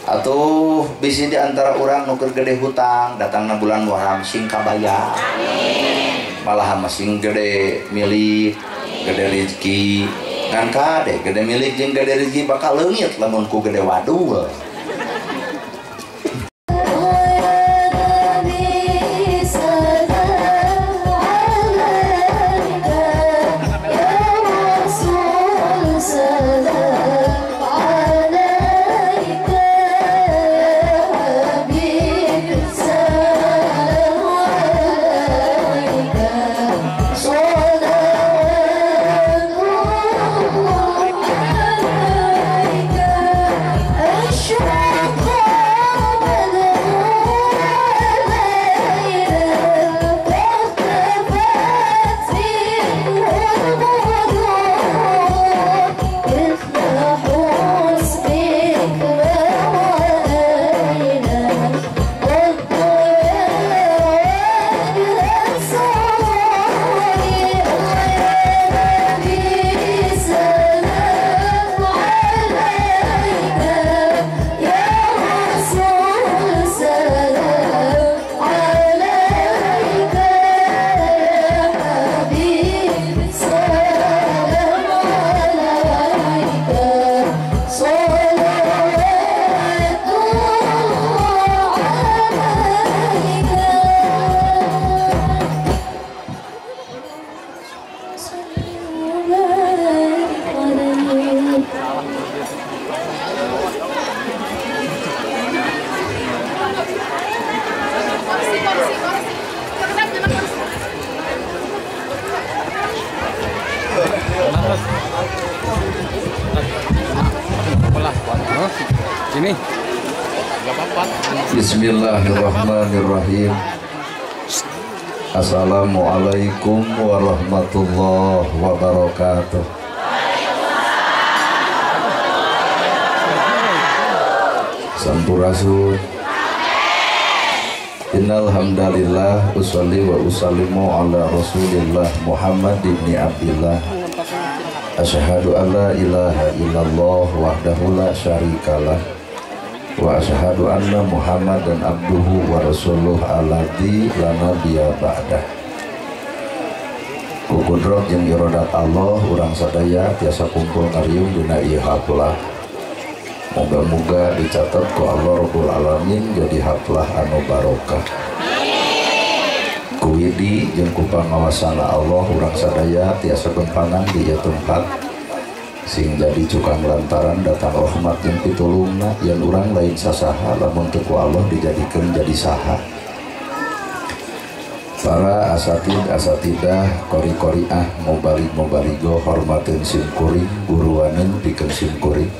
Atuh bisi di antara urang nu keur gede hutang datangna bulan Muharram sing kabayar. Malahan mah sing gede milik, gede rezeki. Ngan kade gede milik jeung gede rezeki bakal leungit lamun ku gede wadul. Ini. Bismillahirrahmanirrahim. Assalamualaikum warahmatullahi wabarakatuh. Sampurasun. Innal hamdalillah usolli wa usallimu ala Rasulillah Muhammad ibni Abdillah. Asyhadu an la ilaha illallah wahdahu la syarikalah wa asyhadu anna Muhammadan abduhu wa rasuluh alladzi la nabiyya ba'dah. Ku kudrat jeung iradat Allah urang sadaya tiasa kumpul ngariung dina ieu haflah. Moga-moga dicatat ku Allah Rabbul Alamin jadi haflah anu barokah. Ku widi jeung ku pangawasana Allah urang sadaya tiasa gempangan di ieu tempat sing jadi cukang lantaran datang rahmat jeung pitulungna yen urang lain sasaha lamun teu ku Allah dijadikeun jadi saha. Para asatid asatidah qori-qoriah mubalig mubaligo hormateun sim kuring guruaneun pikeun sim kuring.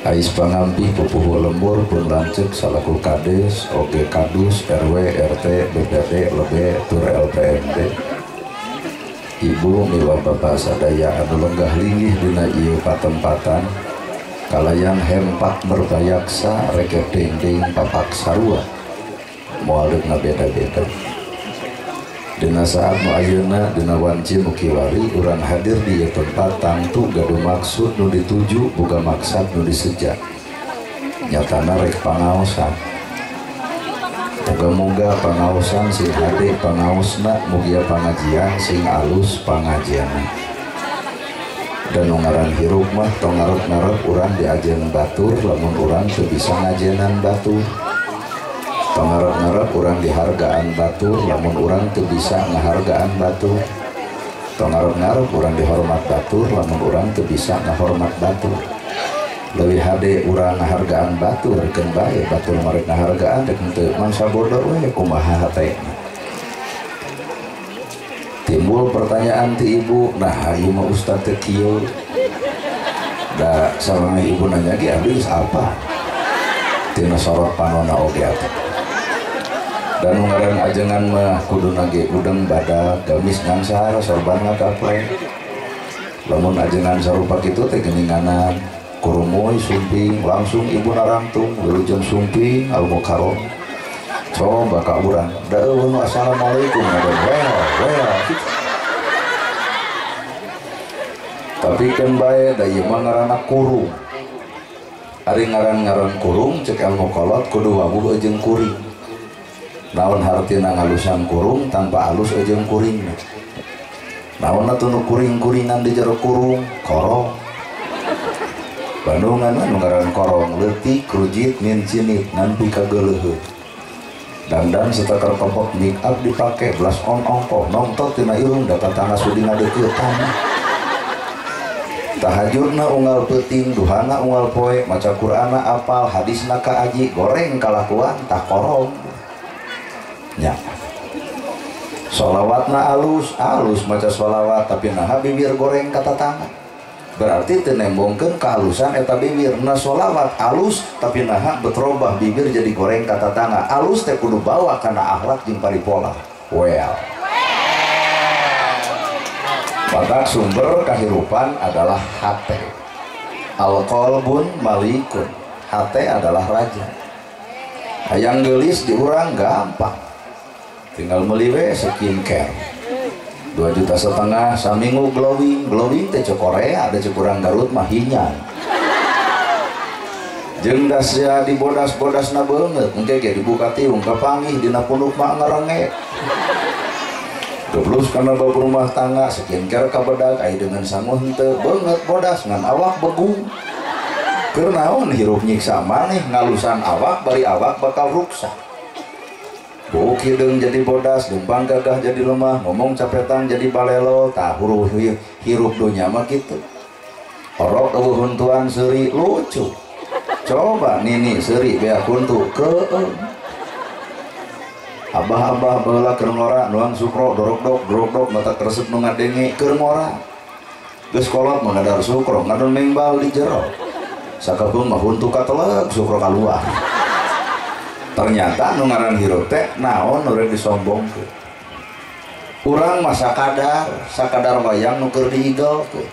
Ais pangampih pupuhu lembur pun lanceuk salaku kades, oge kadus, RW, RT, BPD, lebe, tur LPMD. Ibu miwa bapak sadaya anu lenggah linggih dina ieu patempatan kalayan hempak merbayaksa rekep dinding papak sarua moal deuk ngabeda-beda. Dina saat nu ayeuna dina wanci nu kiwari urang hadir di ieu tempat tangtu gaduh maksud nu dituju boga maksad nu diseja nyatana rek pangaosan. Moga-moga pangaosan sing hade pangaosna mugia pangajian sing alus pangajianna. Dan nu ngaran hirup mah tong ngarep-ngarep urang diajen batur lamun urang teu bisa ngajenan batur. Tong ngarep-ngarep urang dihargaan batur lamun urang teu bisa ngahargaan batur. Tong ngarep-ngarep urang dihormat batur lamun urang teu bisa ngahormat batur. Leuwih hade urang ngahargaan batur keun bae batur marek ngahargaan rek henteu mangsa bodoh we kumaha hatena. Timbul pertanyaan ti ibu, nah ieu mah ustad teh kieu. Da sareng ibu nanya ge abdi geus apa? Tina sorot panona oge atuh. Dan ngaran ajengan mah kuduna ge udeng badak gamis ngangsar sorban ngakaple. Lamun ajengan sarupa kitu teh geuninganan kurumuy sumping langsung ibu narangtung wilujeng sumping al mukarrom. Coba ka urang da eueuh nu assalamualaikum ngadan well Tapi kan bae da ieu mah ngaranna kurung. Ari ngaran-ngaran kurung cek ilmu kolot kudu wawuh jeung kuring. Naon hartina ngalusan kurung tanpa alus jeung kuring. Naon atuh nu kuring-kuringan di jero kurung korong. Bandungan nu ngaran korong leutik rujit mincinit ngan pikageuleuheut. Dandan setakar kobok make up dipake blush on ongkoh nonton tina irung da tatangga sudi ngadeuketan. Tahajudna unggal peuting, duhana unggal poe, maca Qur'anna apal, hadisna kaaji, goreng kalakuan tah korong. Nya. Sholawatna alus, alus maca sholawat tapi naha bibir goreng ka tatangga. Berarti teu nembongkeun kehalusan eta bibir. Na sholawat alus tapi naha betrobah bibir jadi goreng ka tatangga. Alus teh kudu bawa kana akhlak jeung paripola. Well. Maka sumber kehidupan adalah hati. Al-qalbun malikun. Hati adalah raja. Hayang geulis diurang gampang. Tinggal meuli we skincare. 2,5 juta saminggu glowing. Glowing teh cek Korea, ada cek urang Garut mah hinyan. Jeung dasya dibodas-bodasna beungeut, engke ge dibuka tiung kapanggih dina punuk mah ngerengek. Geblus karena bab rumah tangga skincare kabedag aya dengan sangu henteu beungeut bodas ngan awak begung. Keur naon hirup nyiksa maneh ngalusan awak bari awak bakal ruksak. Buuk hideung jadi bodas, lempang gagah jadi lemah, ngomong capetang jadi balelo, tah hirup dunya mah kitu. Orok eueuh huntuan seuri lucu. Coba nini seuri beak huntu keung. Abah-abah baheula keur ngora nuang sukro dorok-dok dorok-dok mata resep nu ngadenge keur ngora. Geus kolot mah ngadar sukro ngadon mengbal di jero. Sakapeung mah huntu kateleg sukro kaluar. Ternyata nu ngaran hirup teh naon nu rek disombongkeun. Urang mah sakadar, sakadar wayang nu keur diigelkeun.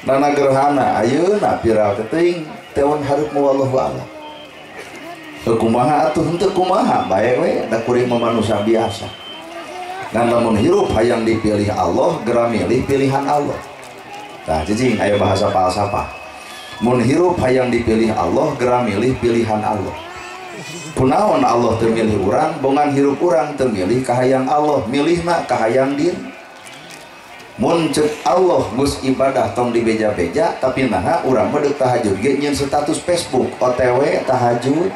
Nana gerhana ayeuna viral teh teuing teun hareup wallahu a'lam. Kumaha atuh henteu kumaha bae we da kuring mah manusia biasa. Ngan lamun hirup hayang dipilih Allah, geura milih pilihan Allah. Tah cicing aya bahasa falsafah. Mun hirup hayang dipilih Allah, geura milih pilihan Allah. Kunaon Allah teu milih urang, bongan hirup urang teu milih kahayang Allah, milihna kahayang diri. Mun ceuk Allah geus ibadah tong dibeja-beja, tapi naha urang mah deuk tahajud ge nyeun status Facebook OTW tahajud.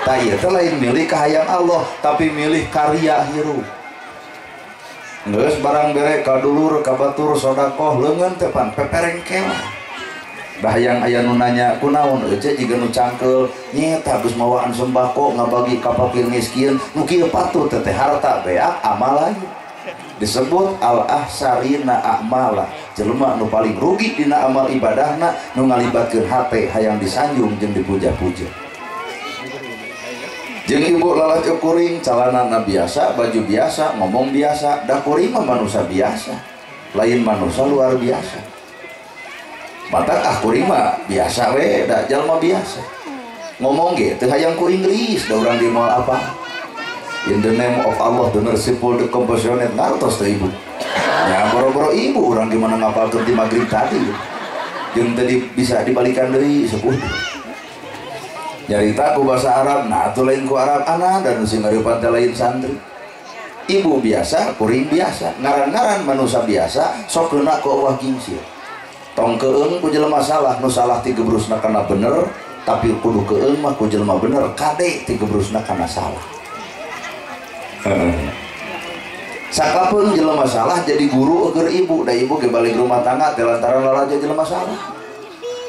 Tah ieu teh lain milih kahayang Allah, tapi milih karya hirup. Geus barang bere ka dulur ka batur sedekah leungeun teh pan pepereng kela. Dah hayang aya nu nanya kunaon eueuh jiga nu cangkeul nyeta geus mawaan sembako ngabagi ka fakir miskin nu kieu patut teh harta beak amalan. Disebut al-ahsarina a'mala, jelema nu paling rugi dina amal ibadahna nu ngalibatkeun hate hayang disanjung jeung dipuja-puja. Jeung ibu lalaki kuring calanana biasa, baju biasa, ngomong biasa, dah kuring mah manusia biasa, lain manusia luar biasa. Matak ah kuring mah biasa we, da jalma biasa. Ngomong ge teu hayang ku Inggris, da urang di moal apa. In the name of Allah, the merciful, the compassionate, ngartos teh ibu. Ya boro-boro ibu urang gimana ngapalkeun ti magrib tadi. Jeung tadi bisa dibalikan deui sepuh. Nyarita ku bahasa Arab, nah atuh lain ku Arab anak dan sing ngareupan teh lain santri. Ibu biasa, kuring biasa, ngaran-ngaran manusia biasa, sok keuna ku eueuh gingsir. Tong keung ku jelema salah, nu salah ti gebrusna kana bener, tapi kudu keung mah ku jelema bener, kade ti gebrusna kana salah. Sakapeung jelema salah jadi guru keur ibu, da ibu ge balik rumah tangga teh lantaran lalajo jelema salah.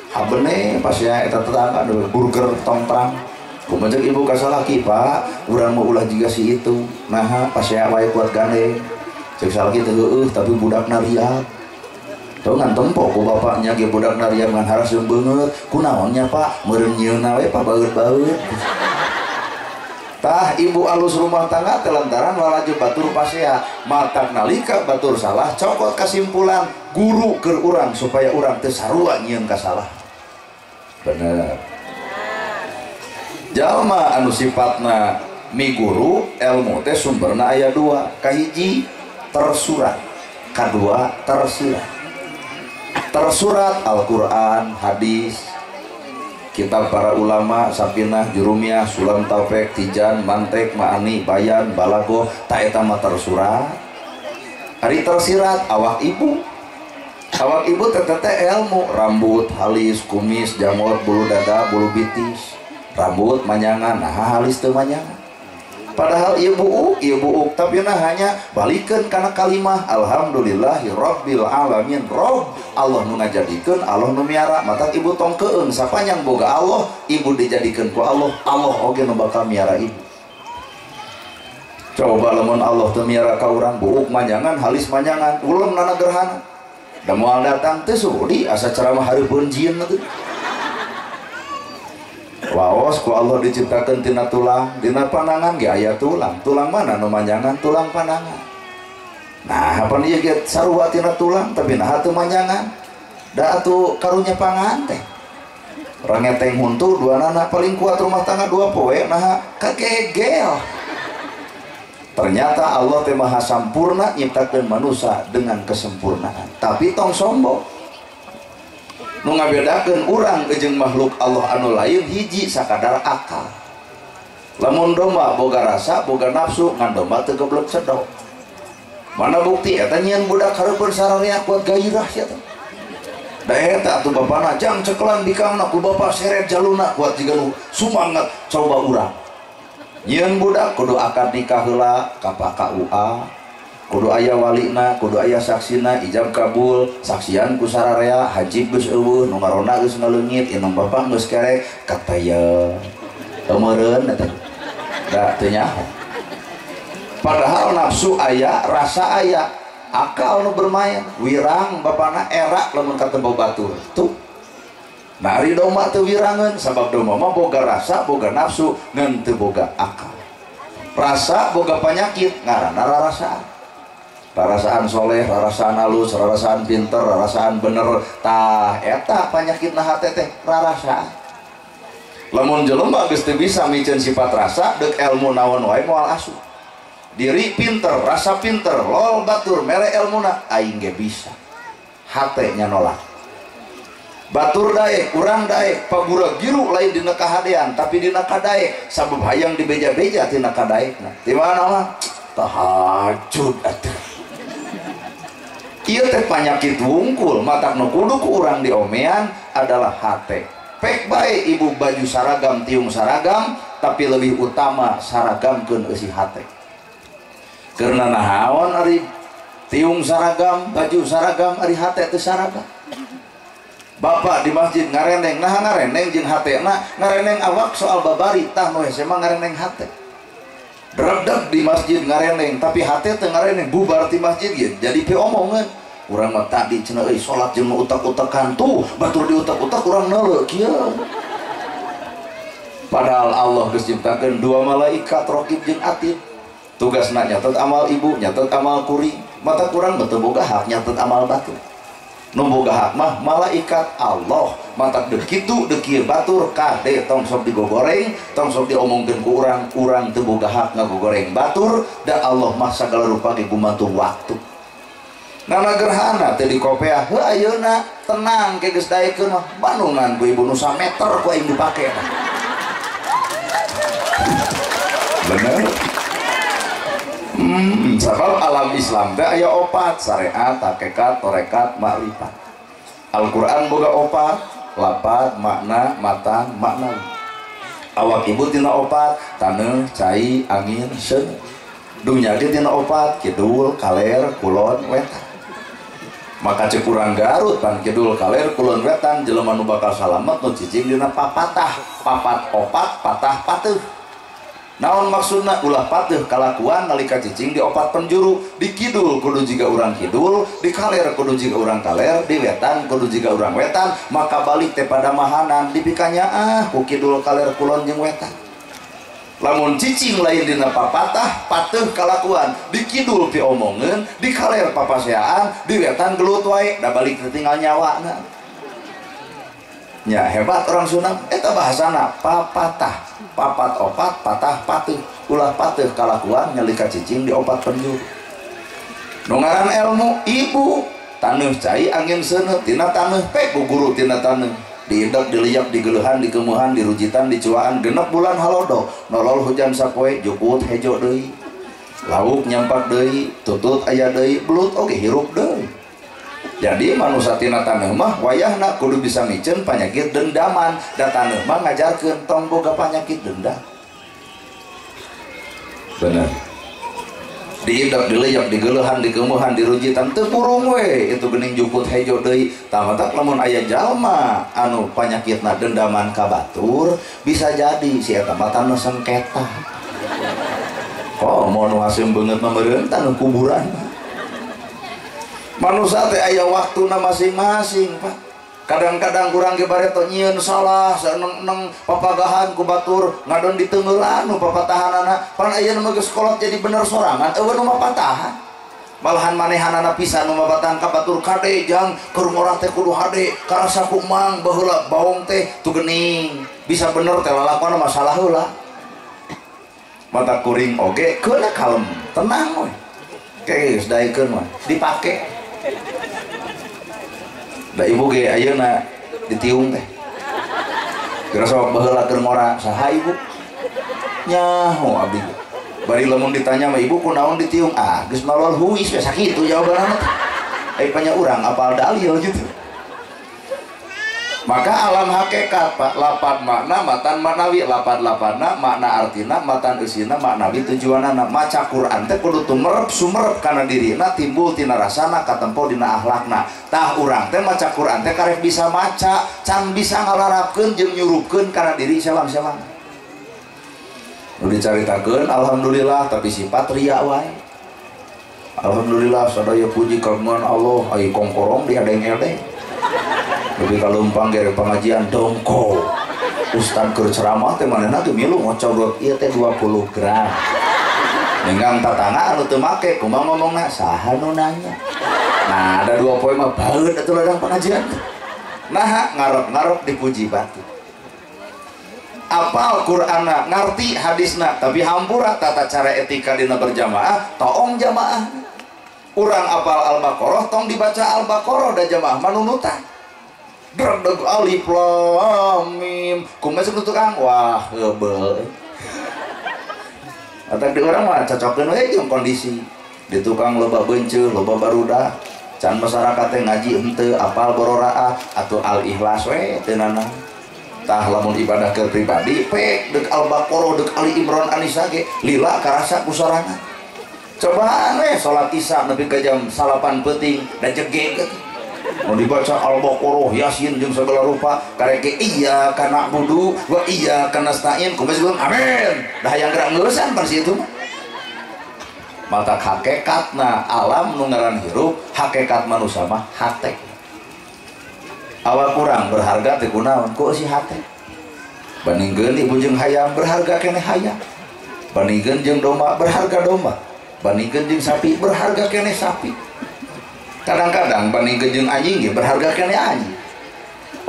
Habene pas ya eta tetangga burger tongtrang. Kumaha ceuk ibu ka salaki, Pak, urang mah ulah jiga si itu. Naha pas ya wae kuat gandeng. Ceuk salaki teh heueuh tapi budakna riak. Teu ngan tempo ku bapaknya ge budakna riak ngan haraseun beungeut. Kunaon nya Pak, meureun nyieunna we Pak baeut-baeut. Tah ibu alus rumah tangga teh lantaran lalajo batur pasea, matak nalika batur salah cokot kesimpulan guru keur urang supaya urang teu sarua nyieun kasalah. Bener. Jalma anu sifatna miguru ilmu teh sumberna aya dua, kahiji tersurat, kadua tersirat. Tersurat Al-Qur'an, hadis. Kitab para ulama Sapinah, Jurumiyah, Sulam Taufik, Tijan, Mantek, Ma'ani, Bayan, Balagoh, ta eta mah tersurat. Ari tersirat awak ibu. Awak ibu teh ilmu, rambut halis, kumis, janggot, bulu dada, bulu bitis. Rambut manyangan, nah halis teu manyangan. Padahal ieu buuk tapi nah hanya balikeun kana kalimah alhamdulillahi rabbil alamin. Rob Allah nu ngajadikeun, Allah nu miara. Matak ibu tong keung sapanjang boga Allah, ibu dijadikeun ku Allah, Allah oge nu bakal miara ibu. Coba lamun Allah teu miara ka urang, buuk manyangan, halis manyangan, ulem nana gerhana. Da moal datang teh sudi asa ceramah hareupeun jin teh. Waos ku Allah diciptakan tina tulang, dina panangan ge aya tulang. Tulang mana nu manyangan? Tulang panangan. Nah, apan ieu ge sarua tina tulang tapi nah teu manyangan. Da atuh karunya pangan teh. Rangeteng huntu dua nana paling kuat rumah tangga dua poe nah kagegel. Ternyata Allah teh maha sampurna nyiptakeun manusia dengan kesempurnaan. Tapi tong sombong. Nu ngabedakeun urang jeung makhluk Allah anu lain hiji sakadar akal. Lamun domba boga rasa, boga nafsu, ngan domba teu geblek sedok. Mana bukti eta nyieun budak hareupeun sararea kuat gairah sia teh. Da eta atuh bapana jang cekelan bikangna ku bapa seret jaluna kuat jiga nu sumangat coba urang. Nyieun budak kudu akad nikah heula ka Pak KUA. Kudu aya walina, kudu aya saksina, ijab kabul, saksian ku sararea, haji geus eueuh, nu ngaronda geus ngaleungit, indung bapak geus kerek, kataya meureun eta. Da teu nyaho. Padahal nafsu aya, rasa aya, akal nu bermain, wirang bapana era lamun katempo batur. Tuh. Nah ari domba teu wirangeun sabab domba mah boga rasa, boga nafsu, ngan teu boga akal. Rasa boga penyakit ngaranna rarasaan. Rarasaan soleh, rarasaan halus, rarasaan pinter, rarasaan bener, tah eta panyakitna hate teh rarasaan. Lamun jelema geus teu bisa miceun sifat rasa, deuk elmu naon wae moal asup. Diri pinter, rasa pinter, lol batur mere elmuna aing ge bisa. Hate nya nolak. Batur daek, urang daek, pagura giru lain dina kahadean, tapi dina kadaek sabab hayang dibeja-beja tina kadaekna. Di mana mah tahajud atuh. Ieu teh panyakit wungkul, matak nu kudu ku urang diomean adalah hate. Pek bae ibu baju saragam tiung saragam, tapi lebih utama saragamkeun eusi hate. Karena nahaon ari tiung saragam, baju saragam, ari hate teu saragam. Bapak di masjid ngareneng, nah ngareneng jeung hatena, ngareneng awak soal babari, tah nu hese mah ngareneng hate. Redeg di masjid ngareneng, tapi hate teu ngareneng, bubar ti masjid ge jadi piomongeun. Urang mah tadi cenah euy salat jeung utak-utakan tuh, batur diutak-utak urang neuleuh kieu. Padahal Allah geus ciptakeun dua malaikat raqib jeung atid. Tugasna nyatet amal ibu, nyatet amal kuring. Mata kurang teu boga hak nyatet amal batur. Nu boga hak mah malaikat Allah. Matak deuk kitu deuk kieu batur kade tong sok digogoreng, tong sok diomongkeun ku urang, urang teu boga hak ngagogoreng batur, da Allah mah sagala rupa ge gumantung waktu. Nana gerhana teh di kopeah, heuh ayeuna tenang ke geus daekeun mah bandungan ku ibu nu sameter ku aing dipake. Bener? Sabab alam Islam teh aya opat, syariat, hakikat, tarekat, makrifat. Al-Qur'an boga opat, lapat, makna, matan, makna. Awak ibu tina opat, taneuh, cai, angin, seuneu. Dunya ge tina opat, kidul, kaler, kulon, wetan. Maka cek urang Garut pan kidul, kaler, kulon, wetan jelema nu bakal salamet nu cicing dina papatah, papat opat, patah pateuh. Naon maksudna ulah pateuh kalakuan nalika cicing di opat penjuru, di kidul kudu jiga urang kidul, di kaler kudu jiga urang kaler, di wetan kudu jiga urang wetan, maka balik teh pada mahanan dipikanya ah ku kidul kaler kulon jeung wetan. Lamun cicing lain dina papatah, pateuh kalakuan, di kidul piomongeun, di kaler papaseaan, di wetan gelut wae, da balik teh tinggal nyawana. Ya hebat orang Sunda, eta bahasana papatah, papat opat, patah pateuh, ulah pateuh kalakuan nyalika cicing di opat penjuru. Nu ngaran ilmu ibu, taneuh cai angin seuneu tina taneuh, pek ku guru tina taneuh. Diindek, diliak, digeuleuhan, dikemuhan, dirujitan, dicuaan, genep bulan halodo, nolol hujan sapoe, jukut hejo deui. Lauk nyampak deui, tutut aya deui, belut oge hirup deui. Jadi manusia tina taneuh mah wayahna kudu bisa miceun panyakit dendaman, da taneuh mah ngajarkeun tong boga panyakit dendam. Bener. Diindek, dileyak, digeuleuhan, dikemuhan, dirujitan teu purung we itu geuning juput hejo deui. Tah lamun aya jalma anu panyakitna dendaman ka batur, bisa jadi si eta mah taneuh sengketa. Kok mau nu haseum beungeut mah meureun taneuh kuburan. Manusia teh aya waktuna masing-masing, Pak. Kadang-kadang kurang ge bareto nyieun salah saeneng-eneng papagahan ku batur ngadon diteungeulan nu papatahanana. Pan ayeuna mah geus kolot jadi bener sorangan, eueuh nu mapatahan. Malahan manehanana pisan nu mapatahan ka batur kade jang keur ngorah teh kudu hade, karasa ku mang baheula baong teh tu geuning. Bisa bener teh lalakon masalah heula. Mata kuring oge keuna kalem, tenang we. Geus daekeun mah dipake. Da ibu ge ayeuna ditiung teh. Kira sok baheula keur ngora saha ibu? Nyaho abdi. Bari lamun ditanya mah ibu kunaon ditiung? Ah, geus nolol huis we sakitu jawabanna teh. Ai panya urang apal dalil gitu. Maka alam hakikat Pak, lapan makna matan maknawi, lapan lapanna makna artina matan eusina maknawi tujuanana. Maca Quran teh kudu tumerep sumerep kana dirina, timbul tina rasana katempo dina akhlakna. Tah urang teh maca Quran teh karek bisa maca, can bisa ngalarapkeun jeung nyurupkeun kana diri salam-salam. Nu dicaritakeun alhamdulillah tapi sifat riya wae. Alhamdulillah sadaya puji kagungan Allah, ai kongkorong diadeng-edeng. Lebih kalumpang gere pengajian dongko ustad keur ceramah teh manehna teh milu ngocodot ieu teh 20 gram ninggang tatangga anu teu make kumaha ngomongna saha nu nanya. Nah ada 2 poe mah baeud atuh ladang pengajian. Nah ngarep-ngarep dipuji batu. Apal Qur'anna ngarti hadisna tapi hampura tata cara etika dina berjamaah toong jamaah. Urang apal Al-Baqarah tong dibaca Al-Baqarah da jamaah manunutan. Dredeg alif lam mim kumaha nu tukang wah heubeul. Atawa di urang mah cocokeun we jeung kondisi. Di tukang loba beunceul, loba barudak, can masyarakat teh ngaji henteu apal bororaah atuh al ikhlas we teu nanaon. Tah lamun ibadah keur pribadi pek deuk Al-Baqarah deuk Ali Imran Anisa ge lila karasa ku sorangan. Cobaan we salat isya nepi ka jam 9 peuting da jegeg gitu. Mau dibaca Al-Baqarah, Yasin jeung segala rupa karek iya kana budu wa iya kana nasta'in kumaha sebelum amin. Dah hayang gerak ngeusan pan situ mah. Mata hakikatna alam nu ngaran hirup, hakikat manusia mah hate. Awak kurang berharga teh kunaon? Ku eusi hate. Bandingkeun ibu jeung hayam berharga keneh hayam. Bandingkeun jeung domba berharga domba. Bandingkeun jeung sapi berharga keneh sapi. Kadang-kadang bandingkeun jeung anjing ge berharga keneh anjing.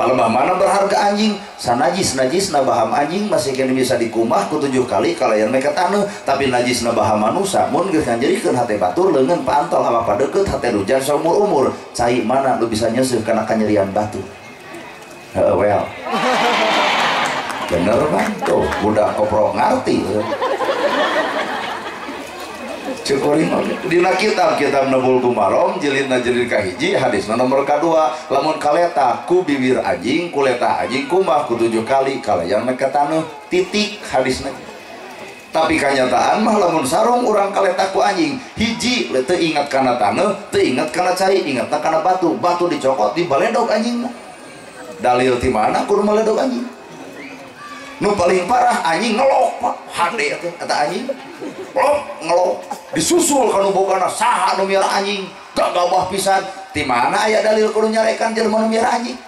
Palebah mana berharga anjing? Sanajis-najisna baham anjing masih kene bisa dikumah ku 7 kali kalayan meka taneuh, tapi najisna baham manusa mun geus nganjerikeun hate batur leungeun paantol awak padeukeut hate rujan saumur-umur. Cai mana nu bisa nyeuseuh kana kanyerian batu? Heeh well. Bener kan tuh budak koprok ngarti. Cukurin dina kitab-kitab Nabul Gumarom jilidna jilid kahiji hadisna nomor kadua lamun kaleta ku bibir anjing kuleta anjing kumah ku 7 kali kalayan meka taneuh titik hadisna. Tapi kanyataan mah lamun sarung urang kaleta ku anjing hiji teu ingat kana taneuh teu ingat kana cai ingatna kana batu, batu dicokot dibaledog anjing mah. Dalil ti mana kudu maledog anjing? Nu paling parah anjing ngelok Pak, hade teh eta anjing. Lok ngelok disusul kanu bogana saha nu miara anjing, gagabah pisan. Ti mana aya dalil kudu nyarekan jelema nu miara anjing?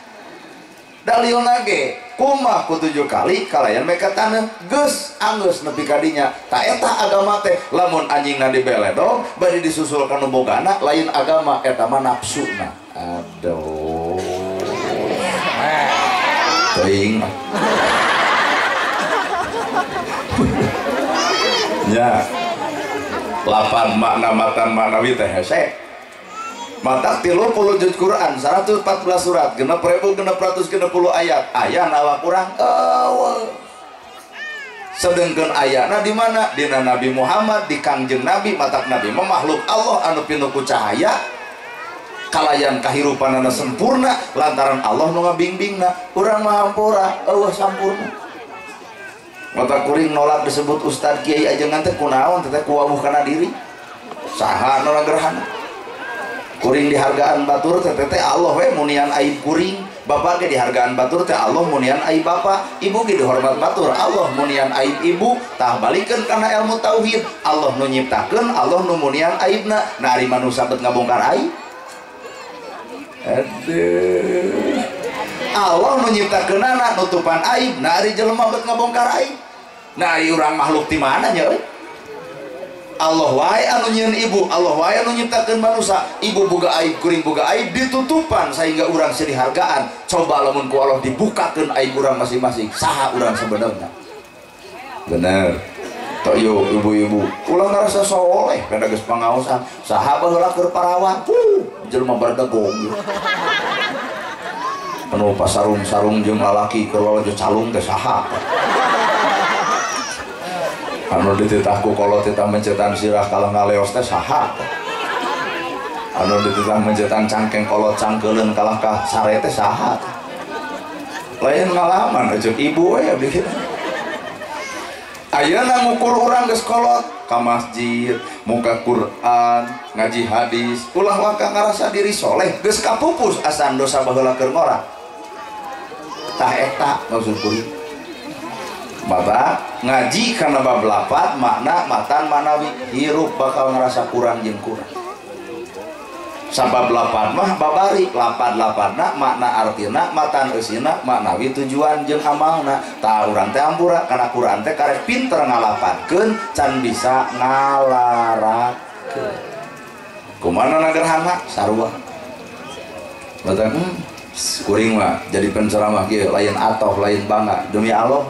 Dalilna ge kumah ku 7 kali kalayan meka taneuh geus anggeus nepi ka dinya. Ta eta agama teh lamun anjingna dibeledog bari disusul kanu bogana lain agama eta mah nafsuna. Aduh. Teuing. Ya, lapan makna matan maknawi teh hese. Mata 30 juz Quran 114 surat 6.660 ayat aya na awak urang eueuh. Sedengkeun ayana di mana? Dina Nabi Muhammad, di Kangjeng Nabi, matak Nabi mah makhluk Allah anu pinuh ku cahaya kalayan kahirupanana sempurna lantaran Allah nu ngabingbingna. Urang mah hampura eueuh sampurna. Mata kuring nolak disebut ustad kiai ajengan teh kunaon teh kuwawuh kana diri. Saha nu ngagerhana? Kuring dihargaan batur teh teh Allah we munian aib kuring, bapak ge dihargaan batur teh Allah munian aib bapak, ibu ge dihormat batur Allah munian aib ibu. Tah balikeun kana ilmu tauhid, Allah nu nyiptakeun, Allah nu munian aibna. Nah ari manusa bet ngabongkar aib. Aduh. Allah nu nyiptakeunana nutupan aib, nah ari jelema bet ngabongkar aib. Nah ari urang makhluk ti mana nya euy? Allah wae anu nyieun ibu, Allah wae anu nyiptakeun manusia. Ibu boga aib, kuring boga aib, ditutupan sehingga urang sih dihargaan. Coba lamun ku Allah dibukakeun aib urang masing-masing, saha urang sebenarnya? Bener. Tok yo ibu-ibu, ulah ngarasa soleh kada geus pangaosan. Saha baheula keur parawan, jelema bardegong. Penuh pasarung-sarung jeung lalaki keur lalajo calung teh saha? Anu dititah ku kolot titah mencetan sirah kalah ngaleos teh saha? Anu dititah mencetan cangkeng kolot cangkeuleun kalah ka sare teh saha? Lain ngalaman ceuk ibu we abdi kitu. Ayeuna ngukur urang geus kolot ka masjid, muka Quran, ngaji hadis, ulah waka ngarasa diri soleh, geus kapupus asan dosa baheula keur ngora. Tah eta maksud kuring. Mata ngaji karena bab lapat makna matan manawi hirup bakal ngerasa kurang jeung kurang. Sabab lapat mah babari lapat lapatna makna artina matan eusina maknawi tujuan jeung amalna. Tah urang teh ampura kana Quran teh karek pinter ngalapatkeun can bisa ngalarakeun. Kumaha nagerhana sarua. Mata kuring mah jadi penceramah kieu lain atoh lain bangga demi Allah.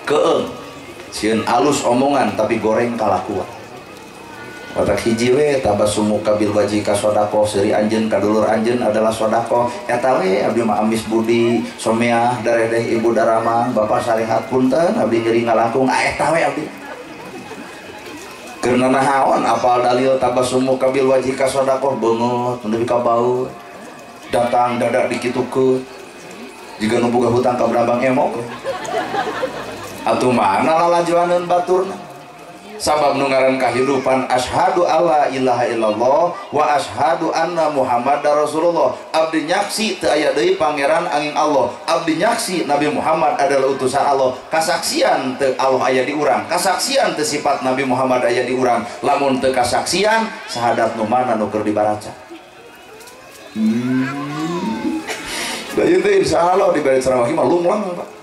Keeng sieun alus omongan tapi goreng kalakuan. Watak hiji we tabasumuka bil wajhika sodaqoh, seuri anjeun ka dulur anjeun adalah sodaqoh. Eta we abdi mah amis budi someah daredeh ibu daramang bapak sarehat punten abdi nyeri ngalangkung eta we abdi. Keur nanahaon apal dalil tabasumuka bil wajhika sodaqoh beungeut nepi ka bau datang dadak dikitukeun jiga nu boga hutang ka Brambang emok. Atuh mana lalajoaneun baturna? Sabab nu ngaran kahirupan asyhadu alla ilaha illallah wa asyhadu anna Muhammadar Rasulullah. Abdi nyaksi teu aya deui pangeran angin Allah. Abdi nyaksi Nabi Muhammad adalah utusan Allah. Kasaksian teu Allah aya di urang, kasaksian teu sifat Nabi Muhammad aya di urang. Lamun teu kasaksian sahadat nu mana nu keur dibaraca? Da ieu teh insyaallah dibari ceramah mah lumlang Pak.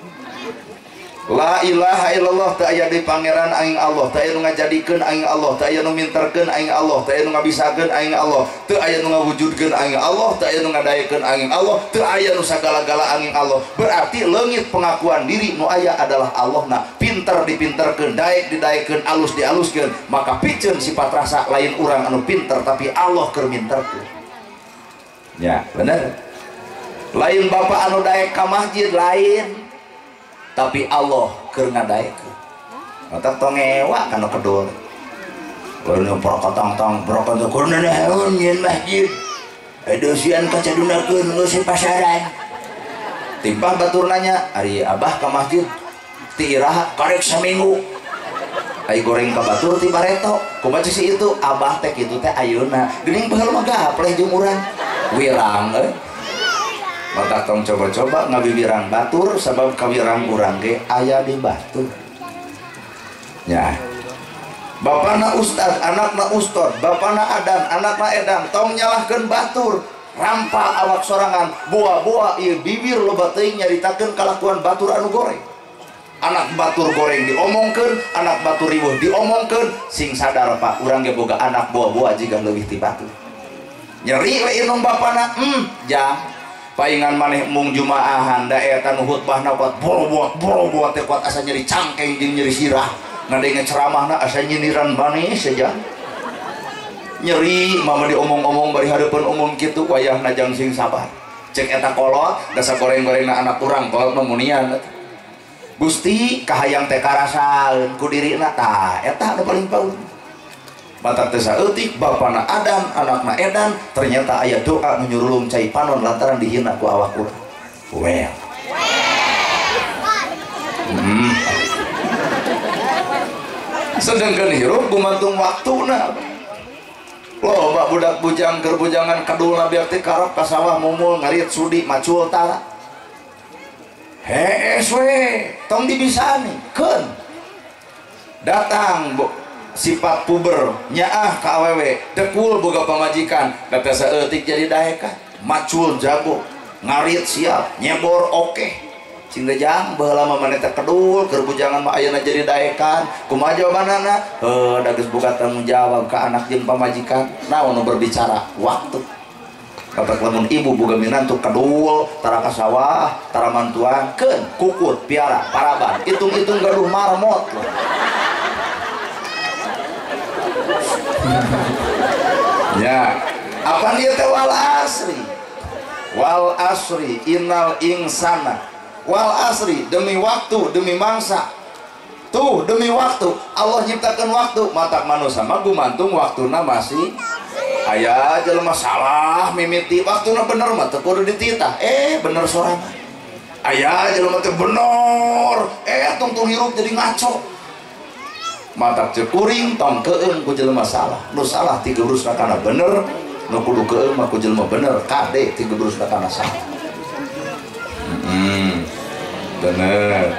La ilaha illallah teu aya di pangeran aing Allah, teu aya nu ngajadikeun aing Allah, teu aya nu minterkeun aing Allah, teu aya nu ngabisakeun aing Allah, teu aya nu ngawujudkeun aing Allah, teu aya nu ngadaekeun aing Allah, teu aya nu sagala-gala aing Allah. Berarti leungit pengakuan diri nu aya adalah Allahna. Pinter dipinterkeun, daek didaekeun, alus dialuskeun, maka piceun sifat rasa lain urang anu pinter tapi Allah keur minterkeun. Ya, bener. Lain bapak anu daek ka masjid lain, tapi Allah keur ngadaekeun. Matak tong ngewa kana kedul. Lamun prokotong-tong prokotong keur naon nyeun masjid. Edosian kacadunakeun geus pasaran. Timpah batur nanya, ari abah ka masjid ti iraha karek saminggu. Ai goreng ka batur ti bareto. Kumaha si itu abah teh kitu teh ayeuna. Geuning baheula mah gapleh jeung urang. Wirang euy. Matak tong coba-coba ngabibirang batur sabab kawirang urang ge aya di batur. Ya. Bapana ustad, anakna ustad, bapana adan, anakna edan, tong nyalahkeun batur, rampa awak sorangan, boa-boa ieu bibir loba teuing nyaritakeun kalakuan batur anu goreng. Anak batur goreng diomongkeun, anak batur riweuh diomongkeun, sing sadar Pak, urang ge boga anak boa-boa jiga leuwih ti batur. Nyeri we inung bapana, jang paingan maneh mung jumaahan da eta nu khutbahna kuat borobot teh kuat asa nyeri cangkeng jeung nyeri sirah ngadenge ceramahna asa nyindiran maneh saja. Nyeri mama diomong-omong bari hareupeun umum kitu wayahna jang sing sabar. Cek eta kolot dasa goreng-gorengna anak urang kolot mah munian. Gusti kahayang teh karasaeun ku dirina tah eta nu paling paur. Matak teh saeutik bapana adan anakna edan ternyata aya doa nu nyurulung cai panon lantaran dihina ku awak urang. Well. Sedangkan hirup gumantung waktuna. Loba budak bujang keur bujangan kadulna biar teh karep ka sawah mumul ngarit sudi macul tara. Hees we, tong dibisani, keun. Datang sifat puber nyaah ka awewe, dekul boga pamajikan, da teh saeutik jadi daekan, macul jago, ngarit siap, nyebor oke. Cing jang baheula mah maneh teh kedul keur bujangan mah ayeuna jadi daekan kumaha jawabanana heuh da geus boga tanggung jawab ka anak jeung pamajikan naon nu berbicara waktu kata lamun ibu boga minantu kedul tara ka sawah tara mantuan keun kukut piara paraban hitung-hitung gaduh marmot ya apa dia teh wal asri Wal asri innal insana. Wal asri, demi waktu, demi mangsa. Tuh, demi waktu. Allah nyiptakan waktu. Matak manusia mah gumantung waktuna masih aya jelema salah mimiti waktuna bener mah teu kudu dititah. Bener sorangan. Aya jelema teh bener, tungtung hirup jadi ngaco. Matak ceuk kuring tong keung ku jelema salah. Nu salah tigebrusna kana bener, nu kudu keung mah ku jelema bener, kade tigebrusna kana salah. Bener.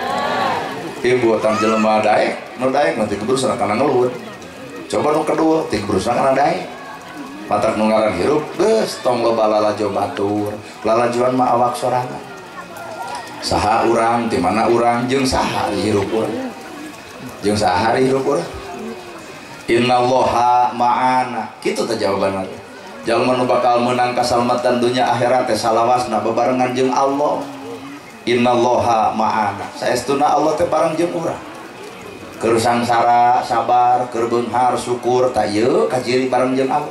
Ibu tang jelema daek, nu daek mah tigebrusna kana ngeluhur. Coba nu kedua tigebrusna kana daek. Matak nu ngaran hirup geus tong loba lalajo batur, lalajoan mah awak sorangan. Saha urang, di mana urang, jeung saha hirup urang. Jeung saha hirup urang. Innallaha ma'ana. Kitu teh jawabanna. Jalma nu bakal meunang kasalamatan dunya akhirat teh salawasna bebarengan jeung Allah. Innallaha ma'ana. Saestuna Allah teh bareng jeung urang. Keur sangsara sabar, keur beunghar syukur, tah ieu kaciri bareng jeung Allah.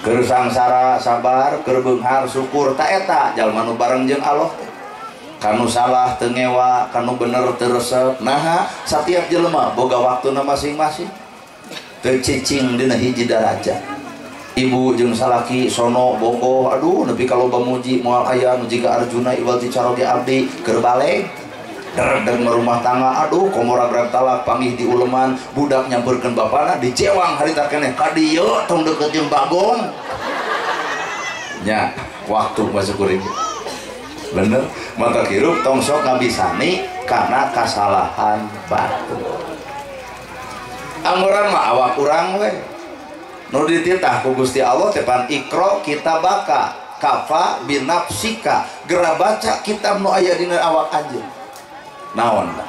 Keur sangsara sabar, keur beunghar syukur, tah eta jalma nu bareng jeung Allah teh. Kanu salah teu ngewa, kanu bener teu resep. Naha satiap jelema boga waktuna masing-masing. Teu cicing dina hiji darajat. Ibu jeung salaki sono bogoh, aduh nepi ka loba muji moal aya nu jiga Arjuna iwal ti caroge abdi keur baleg. Derdeng rumah tangga, aduh komo ragrag talak panggih di uleman, budak nyamperkeun bapana dijewang harita keneh ka dieu tong deukeut jeung Bagong. Nya, waktu masuk kuring. Bener, mata hirup tong sok ngabisani karena kasalahan batur. Angguran mah awak urang we. Nu dititah ku Gusti Allah teh pan ikro kitabaka kafa binafsika. Gera baca kitab nu aya dina awak anjeun. Naon tah?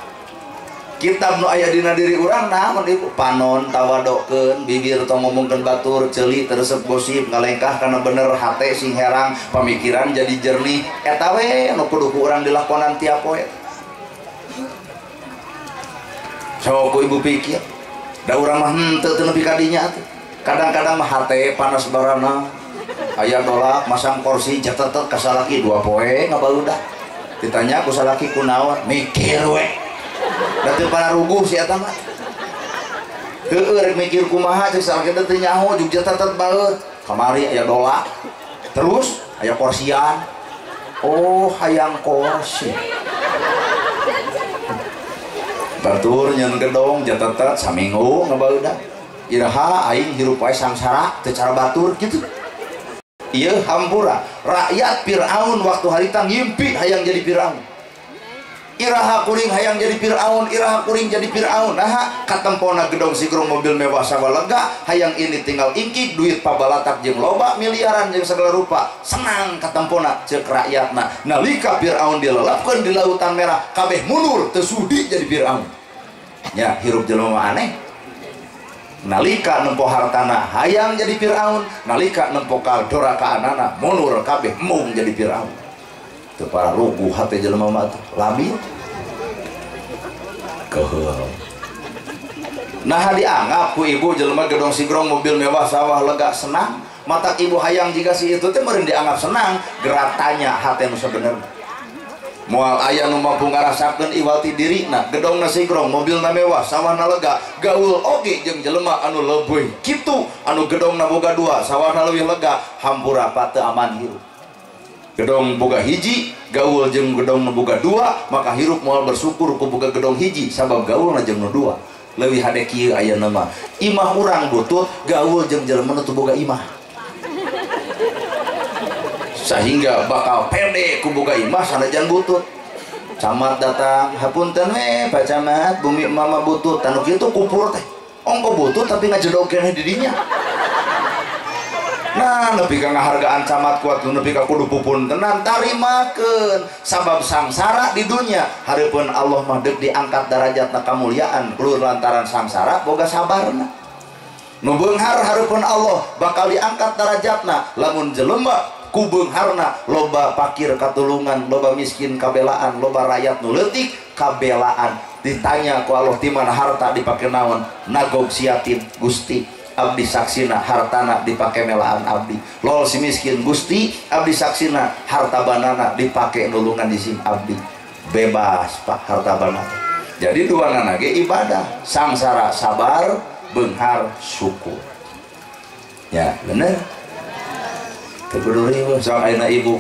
Kitab nu aya dina diri urang naon ibu? Panon tawadokeun, bibir tong ngomongkeun batur, ceuli teu resep gosip, ngalengkah kana bener, hate sing herang, pamikiran jadi jernih. Eta we nu kudu ku urang dilakonan tiap poe. Sok ku ibu pikir, da urang mah henteu teu nepi ka dinya atuh. Kadang-kadang mah hate panas barana, aya dolak masang kursi catetet ka salaki 2 poe ngabaludah. Ditanya ku salaki kunaon, mikir we. Da teu pararuguh si eta mah. Heueuh rek mikir kumaha ceuk salaki teh teu nyaho jeung catetet baeut. Kamari aya dolak, terus aya korsian. Oh, hayang korsi. Batur nyeun gedong catetet saminggu ngabaludah. Iraha aing hirup wae sangsara teu cara batur kitu. Ieu hampura rakyat Firaun waktu harita ngimpi hayang jadi Firaun. Iraha kuring hayang jadi Firaun, iraha kuring jadi Firaun. Naha katempona gedong sigrong mobil mewah sawalega, hayang ini tinggal ingkik duit pabalatak jeung loba miliaran jeung segala rupa. Senang katempona ceuk rakyatna. Nalika Firaun dilelapkeun di lautan merah, kabeh mundur teu sudi jadi Firaun. Nya hirup jelema mah aneh. Nalika nempo hartana hayang jadi Firaun, nalika nempo kadorakaanana mundur kabeh mung jadi Firaun. Teu pararuguh hate jelema mah teh labil. Keheul. Nah dianggap ku ibu jelema gedong sigrong mobil mewah sawah lega senang, mata ibu hayang jika si itu teh meureun dianggap senang, gerak tanya hate nu sabenerna. Moal aya nu mampu ngarasakeun iwal ti dirina, gedongna sigrong, mobilna mewah, sawahna lega, gaul oge jeung jelema anu leuwih kitu, anu gedongna boga dua, sawahna leuwih lega, hampura teu aman hirup. Gedong boga hiji, gaul jeung gedong nu boga dua, maka hirup moal bersyukur ku boga gedong hiji sabab gaulna jeung nu dua. Leuwih hade kieu ayeuna mah. Imah urang butut, gaul jeung jelema nu teu boga imah. Sehingga bakal pede ku boga imah sanajan butut. Camat datang, hapunten we Pak Camat, bumi mama butut. Tanu kitu kupur teh. Ongko butut tapi ngajedog keneh di dinya. Nah, nepi ka ngahargaan camat kuat nepi ka kudu pupuntenan tarimakeun sabab sangsara di dunya hareupeun Allah mah deuk diangkat darajatna kamuliaan lur lantaran sangsara boga sabarna. Nu beunghar hareupeun Allah bakal diangkat darajatna lamun jelema ku beungharna loba pakir katulungan, loba miskin kabelaan, loba rakyat nu leutik kabelaan. Ditanya ku Allah ti mana harta dipake naon? Nagog si yatim Gusti abdi saksina hartana dipake melaan abdi. Lol si miskin Gusti abdi saksina harta banana dipake nulungan di sim abdi. Bebas Pak harta banana. Jadi dua nana ge ibadah, sangsara sabar, beunghar syukur. Ya bener. Teu kudu riweuh sok ayeuna ibu.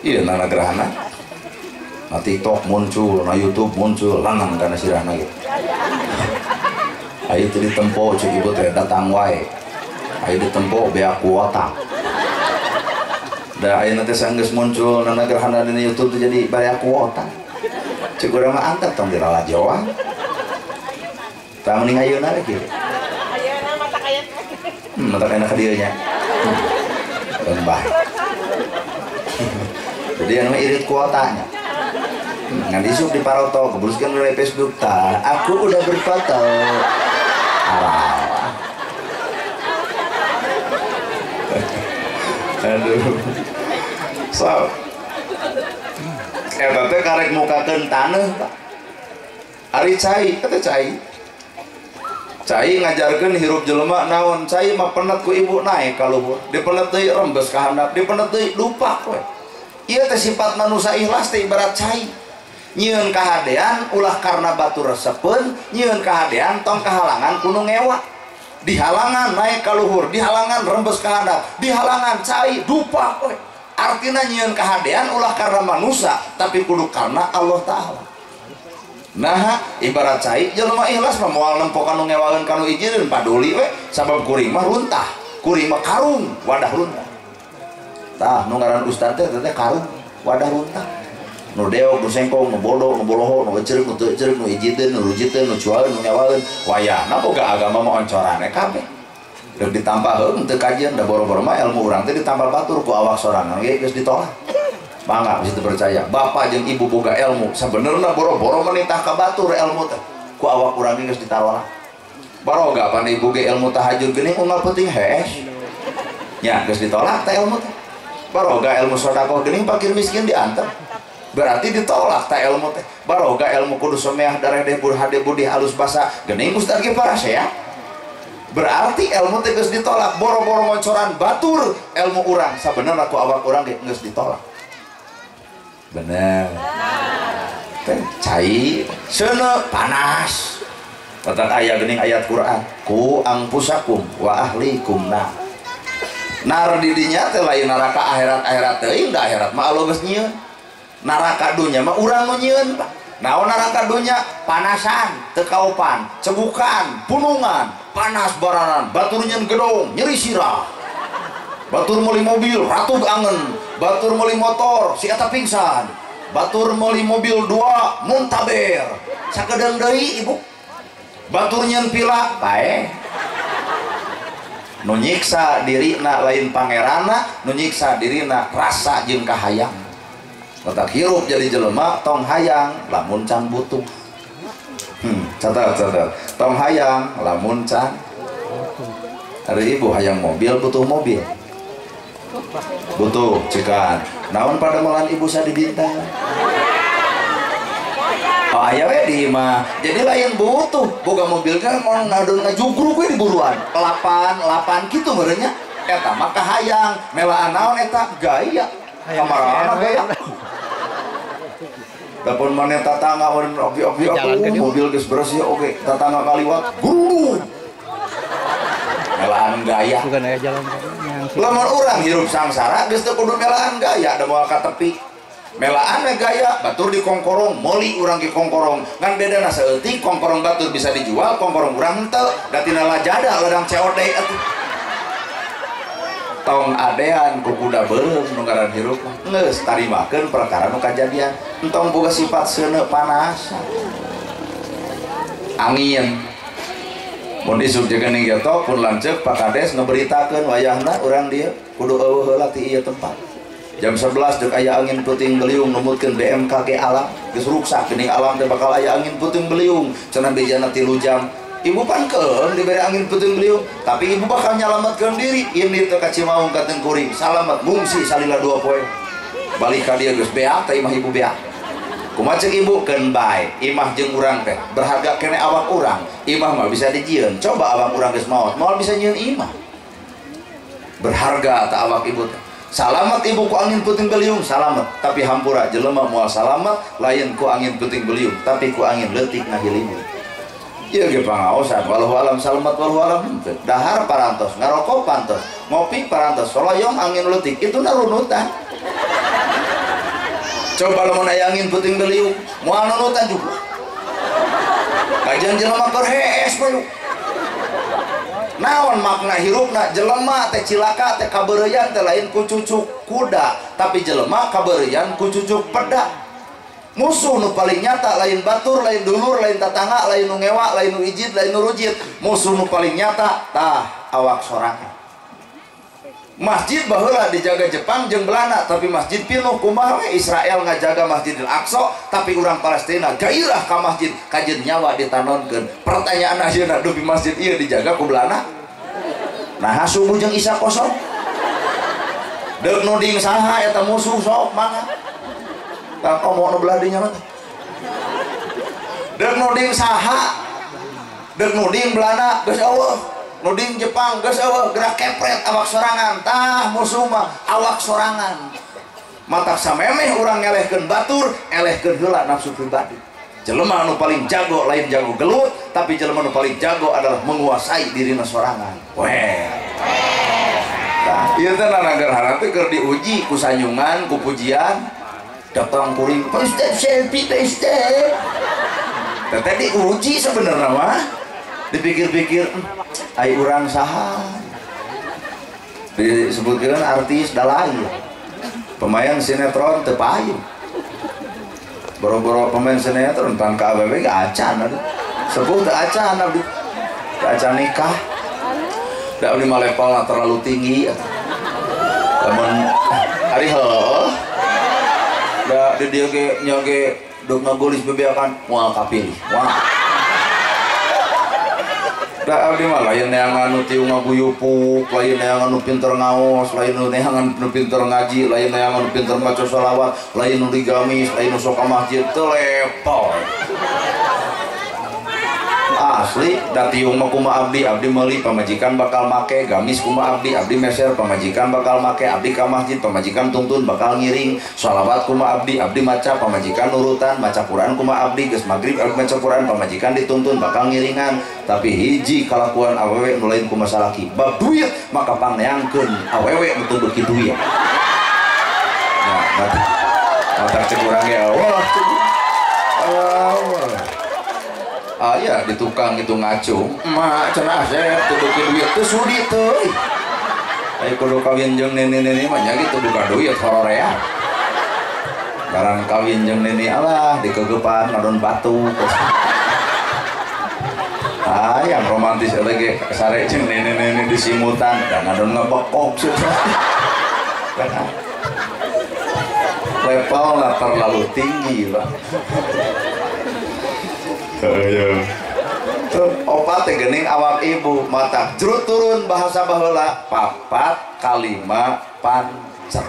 Ieu nana gerahana. Na TikTok muncul, na YouTube muncul, lanang kana sirahna ge. Ayo teu ditempo cek ibu teh datang wae. Ayo ditempo bea kuota. Da ayeuna teh sanggeus muncul nana gerhana dina YouTube teh jadi bea kuota. Cek urang mah antep tong diralajoan. Tah mending ayeuna we kieu. Ayeuna mata aya. Mata aya ka dieu nya. Lembah. Jadi anu irit kuotanya. Ngan isuk di paroto kebruskeun mulai Facebook tah aku udah berfoto. Arah. Aduh. So. Eta teh karek mukakeun taneuh, Pak. Ari cai, eta cai. Cai ngajarkeun hirup jelema naon? Cai mah penet ku ibu naek ka luhur. Dipenet deui rembes ka handap, dipenet deui dupak we. Ieu teh sifat manusia ikhlas teh ibarat cai. Nyieun kahadean ulah karena batur resepeun, nyieun kahadean tong kahalangan kudu ngewa. Dihalangan naik ka luhur, dihalangan rembes ka handap, dihalangan cai dupak we. Artina nyieun kahadean ulah karena manusia, tapi kudu karena Allah Ta'ala. Nah, ibarat cai jelema ikhlas mah moal nempo kanu ngewaeun kanu ijireun paduli we, sabab kuring mah runtah, kuring mah karung, wadah runtah. Tah nu ngaran ustad teh teh karung, wadah runtah. Nu deok, nu sengkong, nu bodoh, nu boloho, nu ecereuk, nu teu ecereuk, nu ijiteun, nu rujiteun, nu cuaeun, nu nyawaeun. Wayahna boga agama mah oncorane kabeh. Deuk ditambah heuh teu kajian da boro-boro mah ilmu urang teh ditambah batur ku awak sorangan ge geus ditolak. Mangga geus teu percaya. Bapak jeung ibu boga ilmu, sabenerna boro-boro menitah ka batur ilmu teh. Ku awak urang ge geus ditarolak. Baroga pan ibu ge ilmu tahajud geuning unggal penting hees. Nya geus ditolak teh ilmu teh. Baroga ilmu sedekah geuning fakir miskin diantar. Berarti ditolak tak ilmu teh. Baroga ilmu kudu someah dareh deh burhade budih halus basa geuning ustad ge parasea. Berarti ilmu teh geus ditolak, boro-boro ngocoran batur ilmu urang sabenerna ku awak urang ge geus ditolak. Bener. Teh cai seuneu panas. Tatan aya geuning ayat Quran, ku angpusakum wa ahlikum nar. Nar di dinya teh lain neraka akhirat-akhirat teuing da akhirat mah Allah geus nyieun. Neraka dunya mah urang nu nyieun Pak. Naon neraka dunya? Panasan, teu kaopan, cegukan, punungan, panas bararan, batur nyeun gedong, nyeri sirah. Batur meuli mobil, ratug angen, batur meuli motor, si eta pingsan. Batur meuli mobil dua, muntaber. Sakedeung deui ibu. Batur nyeun pila, paeh. Nu nyiksa dirina lain pangeranna, nu nyiksa dirina rasa jeung kahayang. Letak hirup jadi jelema tong hayang lamun can butuh. Catat catat. Tong hayang lamun can. Ari ibu hayang mobil butuh mobil. Butuh cekan. Naon pada melan ibu sadidinta? Oh aya we di imah. Jadi lain butuh boga mobilnya mau ngadon ngajugruk we di buruan. 8 kitu meureun nya. Eta mah kahayang, melaan naon eta gaya. Kamarana gaya. Dapun maneh tatangga meureun opi-opi mobil geus bersih oge tatangga kaliwat guruduk. Melaan gaya. Bukan aya jalan lamun urang hirup sangsara geus teu kudu melaan gaya da moal ka tepi. Melaan we gaya batur di kongkorong, meuli urang ke kongkorong. Ngan bedana saeutik kongkorong batur bisa dijual, kongkorong urang henteu. Da tina lajada ladang COD atuh. Tong adean ku kuda beureum nu ngaran hirup mah. Geus tarimakeun perkara nu kajadian. Entong boga sifat seuneu panas. Angin. Mun isuk jeung geuning getok pun lanceuk Pak Kades ngeberitakeun wayahna urang dieu kudu eueuh heula ti ieu tempat. Jam 11 deuk aya angin puting beliung numutkeun BMKG alam geus ruksak geuning alam teh bakal aya angin puting beliung cenah bejana 3 jam. Ibu pan keun dibere angin puting beliung tapi ibu bakal nyalametkeun diri ini teh ka Cimaung ka Tengkuring salamet ngungsi salila 2 poe. Balik ka dieu geus beak teh imah ibu beak. Kumaha ceuk ibu keun bae imah jeung urang teh berharga keneh awak urang imah mah bisa dijieun coba awak urang geus maot moal bisa nyieun imah. Berharga ta awak ibu teh. Salamet ibu ku angin puting beliung salamet tapi hampura jelema moal salamet lain ku angin puting beliung tapi ku angin leutik ngahilimun. Ieu ge pangaosan walau alam salamet walau alam henteu. Dahar parantos ngarokok pantos ngopi parantos soloyong angin leutik itu narunutan. Coba lamun aya angin puting beliung moal nunutan juga. Kajian jelema keur hees bae. Naon makna hirupna jelema teh cilaka teh kabeureuyan teh lain ku cucuk kuda tapi jelema kabeureuyan ku cucuk peda. Musuh nu paling nyata lain batur lain dulur lain tatangga lain nu ngewa lain nu ijid lain nu rujit. Musuh nu paling nyata tah awak sorangan. Masjid baheula dijaga Jepang jeung Belanda tapi masjid pinuh kumaha we Israel ngajaga Masjidil Aqsa tapi urang Palestina gairah ka masjid kajeun nyawa ditanonkeun. Pertanyaan ayeuna dupi masjid ieu dijaga ku Belanda? Naha subuh jeung isya kosong? Deuk nuding saha eta musuh sok mangga. Tah komo nu belah dinya mah. Deuk nuding saha? Deuk nuding Belanda geus eueuh. Nuding Jepang geus eueuh gerak kepret awak sorangan tah musuh mah awak sorangan. Matak samemeh urang ngelehkeun batur elehkeun heula nafsu pribadi. Jelema nu paling jago lain jago gelut tapi jelema nu paling jago adalah menguasai dirina sorangan. Weh. Tah ieu teh nanagerhana teh keur diuji ku sanyungan ku pujian datang kuring Pak Ustaz selfie Pak Ustaz. Teh diuji sebenarnya mah dipikir-pikir ai urang saha disebutkeun artis dalai pemain sinetron teu payu boro-boro pemain sinetron pan ka awewe ge acan aduh sepuh teu acan abdi teu acan nikah da abdi mah levelna terlalu tinggi lamun ari heuh da di dieu ge nya ge deuk ngagulis bebeakan moal kapilih moal. Da abdi mah lain neangan nu tiung ngaguyupuk, lain neangan nu pinter ngaos, lain nu neangan nu pinter ngaji, lain neangan nu pinter maca sholawat, lain nu digamis, lain nu sok ka masjid teu level. Asli da tiung mah kumaha abdi, abdi meuli pamajikan bakal make, gamis kumaha abdi, abdi meser pamajikan bakal make, abdi ka masjid pamajikan tuntun bakal ngiring, sholawat kumaha abdi, abdi maca pamajikan nurutan, maca Quran kumaha abdi, geus magrib abdi maca Quran pamajikan dituntun bakal ngiringan. Tapi hiji kalakuan awewe nu lain kumaha salaki, bab duit maka pangneangkeun awewe nu teu beuki duit. Nah, mata cek urang ge Allah. Ah ya di tukang itu ngacung emak cenah asep teu beuki duit teu sudi teuy. Ayo kudu kawin jeung nenek-nenek mah nya gitu buka duit hororea. Barang kawin jeung nenek alah dikegepan ngadon batu. Ah yang romantis eta ge sare jeung nenek-nenek disimutan dan ngadon ngebekok susah. Levelna terlalu tinggi, Pak. Opat teh geuning awak ibu mata jrut turun bahasa baheula papat kalima pancer.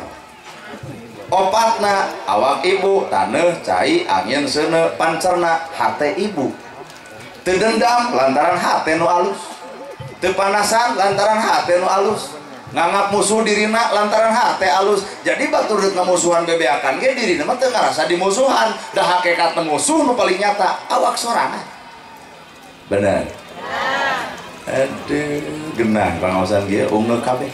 Opatna awak ibu taneuh cai angin seuneu pancerna hate ibu. Teu dendam lantaran hate nu alus. Teu panasan lantaran hate nu alus. Nganggap musuh dirina lantaran hate alus. Jadi batur deuk ngamusuhan bebeakan ge dirina mah teu ngarasa dimusuhan. Da hakekat musuh nu paling nyata awak sorangan. Bener. Aduh, genah pangaosan ge ungeuk kabeh.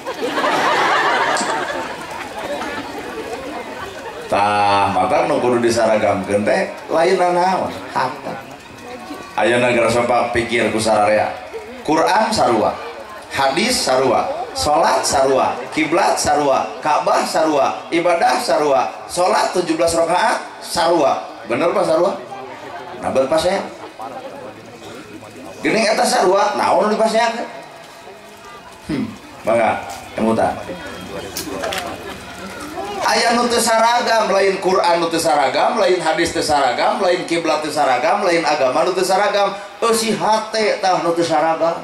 Tah, mata nu kudu disaragamkeun teh lain nanaon, hate. Ayeuna geura sopak pikir ku sararea. Quran sarua, hadis sarua, salat sarua, kiblat sarua, Ka'bah sarua, ibadah sarua, salat 17 rakaat sarua. Bener Pak sarua? Nah, bener Pak saya. Geuning eta sarua, naon nu dipaseakeun? Mangga, emutan. Aya nu teu saragam, lain Quran nu teu saragam, lain hadis teu saragam, lain kiblat teu saragam, lain agama nu teu saragam, eusi hate tah nu teu saragam.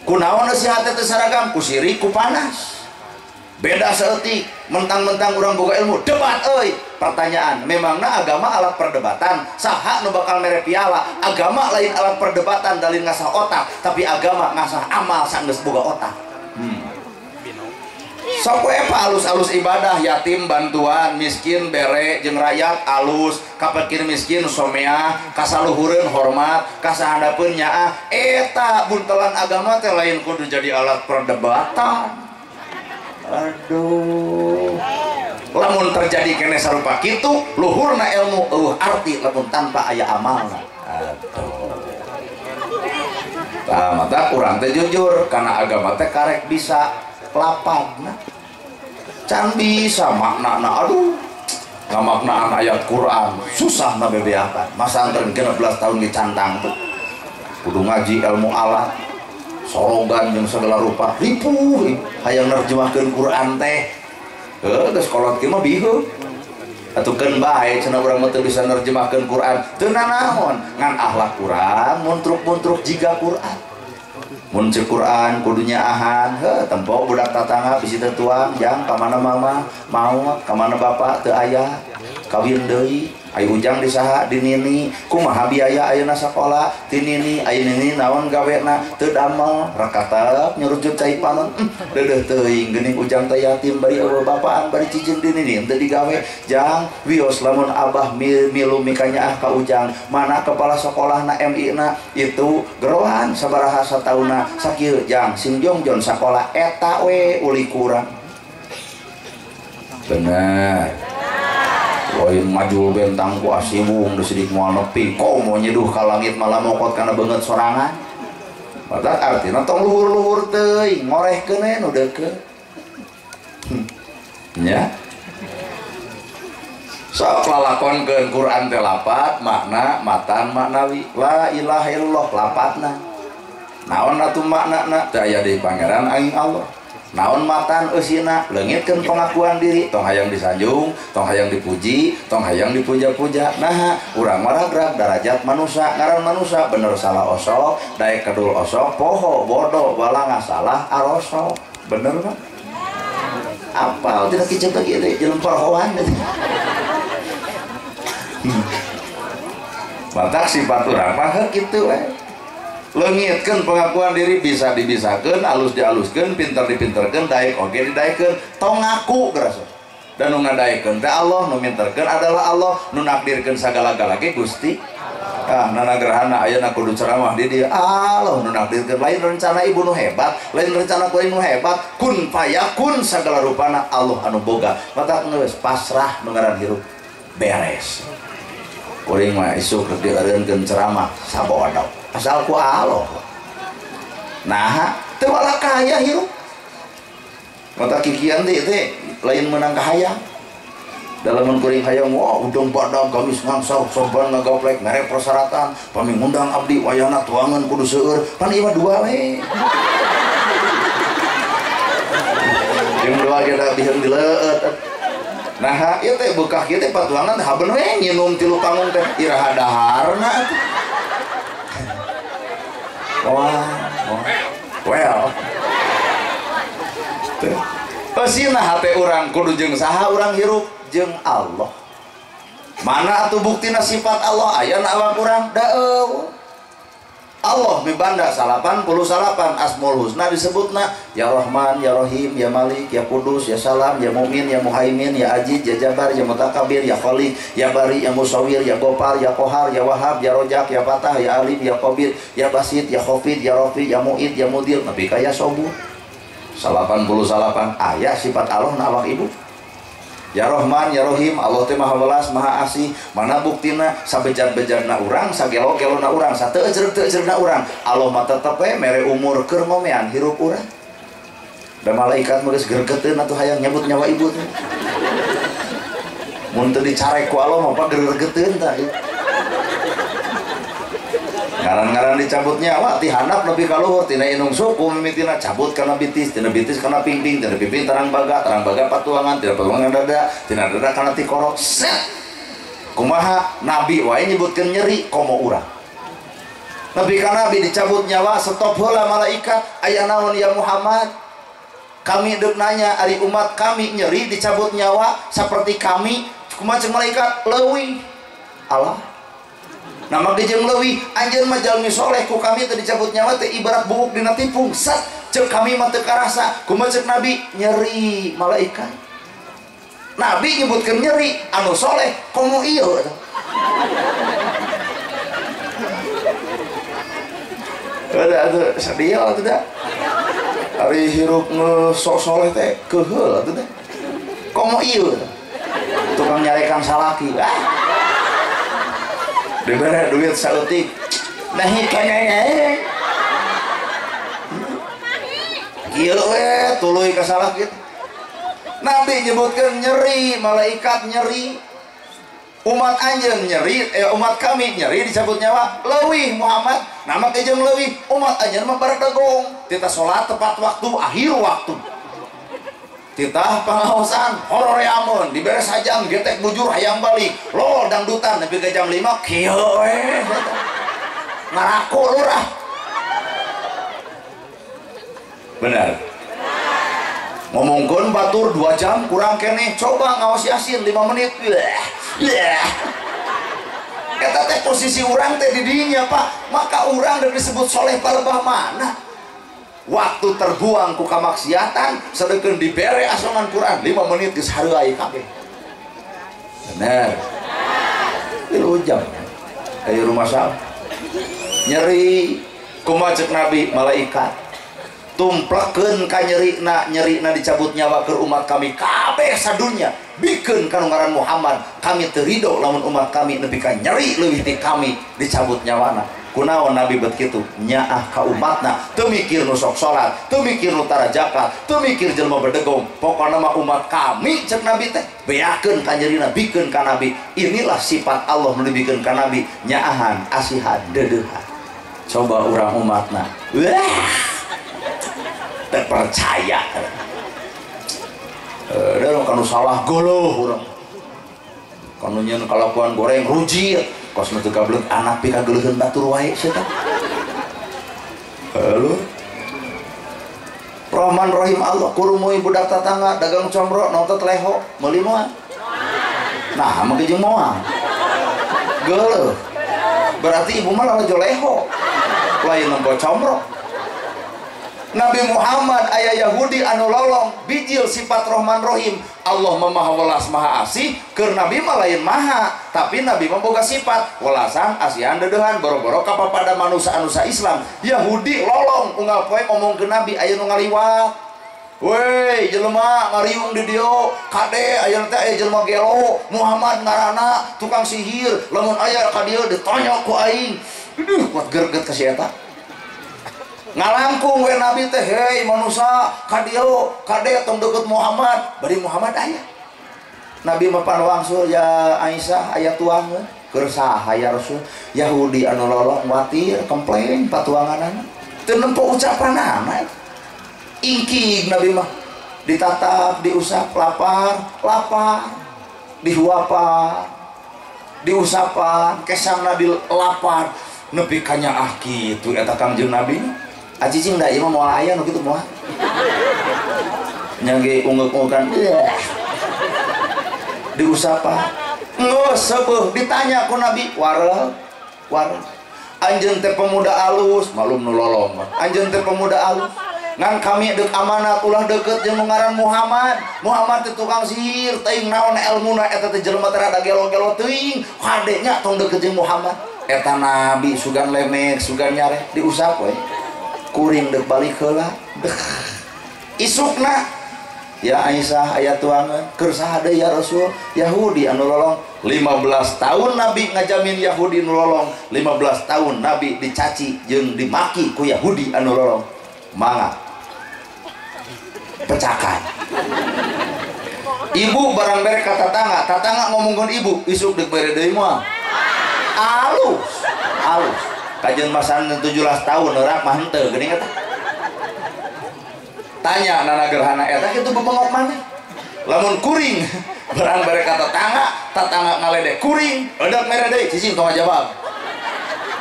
Kunaon eusi hate teu saragam? Ku sirik, ku panas. Beda saeutik, mentang-mentang urang boga ilmu, debat euy. Pertanyaan, memangna agama alat perdebatan? Saha nu bakal mere piala? Agama lain alat perdebatan dalin ngasah otak, tapi agama ngasah amal sanggeus boga otak. Sok we alus-alus ibadah, yatim bantuan, miskin bere jeung rakyat alus, ka fakir miskin someah, kasaluhureun hormat, kasahandapeun nyaah. Eta buntelan agama teh lain kudu jadi alat perdebatan. Aduh, lamun terjadi kene sarupa kitu, luhurna ilmu eueuh arti lamun tanpa aya amalna. Aduh. Tah mata urang teh jujur kana agama teh karek bisa lapangna. Can bisa maknana, aduh. Ngamaknaan ayat Quran susah na bebeakan. Masa antren 16 tahun dicantang tuh. Kudu ngaji ilmu alat, sorogan jeung segala rupa ripuh hayang nerjemahkeun Quran teh. Heuh, geus kolot kieu mah biheuh. Atuh keun bae cenah urang mah teu bisa nerjemahkeun Quran. Teu nanaon ngan akhlak urang muntruk-muntruk jiga Quran. Mun ceuk Quran kudu nyaahan, heuh tempo budak tatangga bisi teu tuang jang ka mana mama, maot ka mana bapak teu aya, kawin deui. Ayo ujang di saha di nini, kumaha biaya ayeuna sakola ti nini, ayo nini naon gawena teu damel, rakatek nyurujut cai panon, deudeuh teuing geuning ujang teh yatim bari eueuh bapaan bari cicing di nini teu digawe. Jang wios lamun abah milu mikanyaah ka ujang, mana kepala sekolahna MI na itu gerohan sabaraha satauna sakieu jang sing jongjon sakola eta we uli kurang. Bener. Lain majul bentang ku asibung desidik moal nepi komo nyeduh ka langit malah mokot kana beungeut sorangan. Matak artina tong luhur-luhur teuing ngorehkeun we nu deukeut. Nya. Sok lalakonkeun Quran teh lapat makna matan maknawi la ilaha illallah lapatna. Naon atuh maknana teu aya deui pangeran aing Allah. Naon matan eusina leungitkeun pengakuan diri, tong hayang disanjung, tong hayang dipuji, tong hayang dipuja-puja. Naha urang mah ragrag darajat manusa, ngaran manusa bener salah osok, daek kedul osok, poho bodoh balanga salah arosok. Bener mah? Apal tidak kicep lagi teh jelema parhoan. Matak sifat urang mah heuh kitu we. Leungitkeun pengakuan diri bisa dibisakeun, alus dialuskeun, pinter dipinterkeun, daek oge didaekeun, tong ngaku geura. Dan nu ngadaekeun teh Allah, nu minterkeun adalah Allah, nu nakdirkeun sagala-gala ge Gusti. Ah, nana gerhana ayeuna kudu ceramah di dieu. Allah nu nakdirkeun, lain rencana ibu nu hebat, lain rencana kuring nu hebat, kun fayakun sagala rupana Allah anu boga. Matak geus pasrah nu ngaran hirup beres. Kuring mah isuk rek dieureunkeun ceramah sabodo. Asal ku Allah. Nah, teu wala kaya hirup. Mata kikian teh teh lain menang kahayang. Dalaman kuring hayang wah udang badag gamis ngangsar soban ngagaplek mere persyaratan pami ngundang abdi wayahna tuangan kudu seueur pan ieu mah dua we. Jeung dua ge da biheung dileueut. Nah, ieu teh bekah kieu teh patuangan teh haben we nginum tilu panggung teh iraha daharna atuh. Wah, well. Eusina hate urang kudu jeung saha urang hirup jeung Allah. Mana atuh buktina sifat Allah aya na awak urang? Da eueuh. Allah mibanda 88 Asmaul Husna disebutna ya Rahman, ya Rahim, ya Malik, ya Kudus, ya Salam, ya Mumin, ya Muhaimin, ya Aziz, ya Jabar, ya Mutakabir, ya Khaliq, ya Bari, ya Musawir, ya Gopal, ya Kohar, ya Wahab, ya Rojak, ya Fatah, ya Alim, ya Kobir, ya Basit, ya Khofid, ya Rafi, ya Mu'id, ya Mudil, nepi ka ya Sobur. 88 aya sifat Allah na awak ibu. Ya Rahman, ya Rahim, Allah teh maha welas, maha asih. Mana buktina sabejat-bejatna urang, sagelo-gelona urang, sateueucreug-teueucreugna urang. Allah mah tetep we mere umur keur ngomean hirup urang. Da malaikat mah geus gergeteun atuh hayang nyebut nyawa ibu teh. Mun teu dicarek ku Allah mah pagergeteun tah. Ngaran-ngaran dicabut nyawa ti handap nepi ka luhur, tina inung suku mimitina cabut kana bitis, tina bitis kana pingping, tina pingping tarang baga patuangan, tina patuangan dada, tina dada kana tikorok. Set. Kumaha nabi wae nyebutkeun nyeri komo urang. Nepi ka nabi dicabut nyawa stop heula malaikat, aya naon ya Muhammad? Kami deuk nanya ari umat kami nyeri dicabut nyawa seperti kami, kumaha ceuk malaikat leuwih. Allah nama jeung leuwih anjeun mah jalmi soleh ku kami teh dicabut nyawa teh ibarat buuk dina tipung sat ceuk kami mah teu karasa kumaha ceuk nabi nyeri malaikat. Nabi nyebutkeun nyeri anu soleh komo ieu ada atuh sedih atuh da ari hirup sok soleh teh keuheul atuh da komo ieu tukang nyarekan salaki ah diberi duit saeutik nah kene kieu we tuluy ka salah kitu. Nabi nyebutkeun nyeri, malaikat nyeri, umat anjeun nyeri, umat kami nyeri dicabut nyawa leuwih Muhammad. Nama teh jeung leuwih umat anjeun mah baradegong tita salat tepat waktu akhir waktu titah pangaosan hororeamun dibere sajam getek bujur hayang balik lol dangdutan nepi ka jam 5 kieu we ngaraku lurah. Benar ngomongkeun batur 2 jam kurang keneh coba ngaos Yasin 5 menit. Eta teh posisi urang teh di dinya Pak, maka urang udah disebut soleh palebah mana? Waktu terbuang ku kamaksiatan sedengkeun dibere asongan Quran 5 menit geus hareuai kabeh. Bener. 3 jam. Ayo rumah sal. Nyeri kumaha ceuk Nabi malaikat. Tumplekeun ka nyerina, nyerina dicabut nyawa keur umat kami kabeh sadunya. Bikeun ka nu ngaran Muhammad, kami teu ridho lamun umat kami nepi ka nyeri leuwih ti kami dicabut nyawana. Kunaon Nabi bet kitu nyaah ka umatna teu mikir nu sok salat, teu mikir nu tara zakat, teu mikir jelema bedegong, pokona mah umat kami ceuk Nabi teh beakeun ka nyerina, bikeun ka Nabi. Inilah sifat Allah nu dibikeun ka Nabi, nyaahan, asihan, deudeuhan. Coba urang umatna wah teu percaya. Da kanu salah goloh urang. Kanu nyeun kalakuan goreng rujit. Kos nu teu gableut anak pikageuleuheun batur wae sia teh. Halo. Rahman Rahim Allah kurumui budak tatangga dagang comro nontot leho meuli moal. Nah, make jeung moal. Geuleuh. Berarti ibu mah lalajo leho. Lain nempo comro. Nabi Muhammad aya Yahudi anu lolong bijil sifat Rahman Rahim. Allah mah maha welas maha asih, keur Nabi mah lain maha, tapi Nabi mah boga sifat welasan, asihan, deudeuhan, boro-boro kapapada manusia anu sa-Islam. Yahudi lolong unggal poe ngomong ke Nabi aya nu ngaliwat. Weh, jelema ngariung di dieu, kade aya teh aya jelema gelo, Muhammad ngaranna tukang sihir, lamun aya ka dieu ditonyok ku aing. Duh, kuat gerget ka si eta. Ngalangkung we Nabi teh, hei manusia ka dieu, kade tong deukeut Muhammad, bari Muhammad aya. Nabi mah panwangsul ya Aisyah aya tuangeun, keur saha ya Rasul? Yahudi anu lolong watir komplain patuanganana. Teu nempo ucapanana. Ingkig Nabi mah ditatap, diusap, lapar, lapar, dihuapan, diusapan, kesangna dilapar, nepi ka nyaah kitu eta Kangjeng Nabi. Acicing da ieu mah moal aya nu kitu moal. Nya ge unggeuk-ungeukan. Diusapan. Geus seubeuh ditanya ku Nabi, wareg wareg. Anjeun teh pemuda alus, malum nu lolong. Anjeun teh pemuda alus. Ngan kami deuk amanat ulah deukeut jeung nu ngaran Muhammad. Muhammad teh tukang sihir, teuing naon elmuna eta teh jelema teh rada gelo-gelo teuing. Kade nya tong deukeut jeung Muhammad. Eta Nabi sugan lemek, sugan nyare, diusap we. Kuring deuk balik heula. Isukna ya Aisyah aya tuangan, keur saha deui ya Rasul? Yahudi anu lolong. 15 tahun Nabi ngajamin Yahudi nu lolong, 15 tahun Nabi dicaci jeung dimaki ku Yahudi anu lolong. Mangga pecakan. Ibu barang bere ka tatangga, tatangga ngomongkeun ibu, isuk deuk bere deui moal. Alus, alus. Kajeun masan 17 tahun neurak mah henteu geuning eta. Tanya nana gerhana eta kitu bebengok maneh. Lamun kuring barang bere ka tatangga, tatangga ngaledek kuring, eudeuk mere deui, cicing tong ngajawab.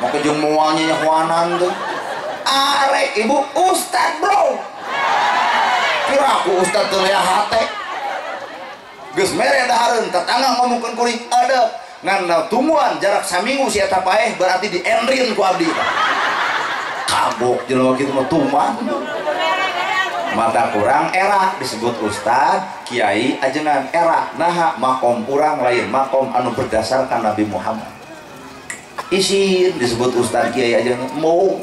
Make jeung moal nyahoanan teh. Arek ibu ustad bro. Kira aku ustad teu lea hate. Geus mere dahareun tetangga ngomongkeun kuring adep. Ngan tumuan jarak saminggu si eta paeh berarti diendrin ku abdi. Kagok jelema kitu mah tuman. Mata kurang era disebut ustad, kiai ajengan era. Naha makom urang lain makom anu berdasarkan Nabi Muhammad. Isin disebut ustad kiai ajengan mau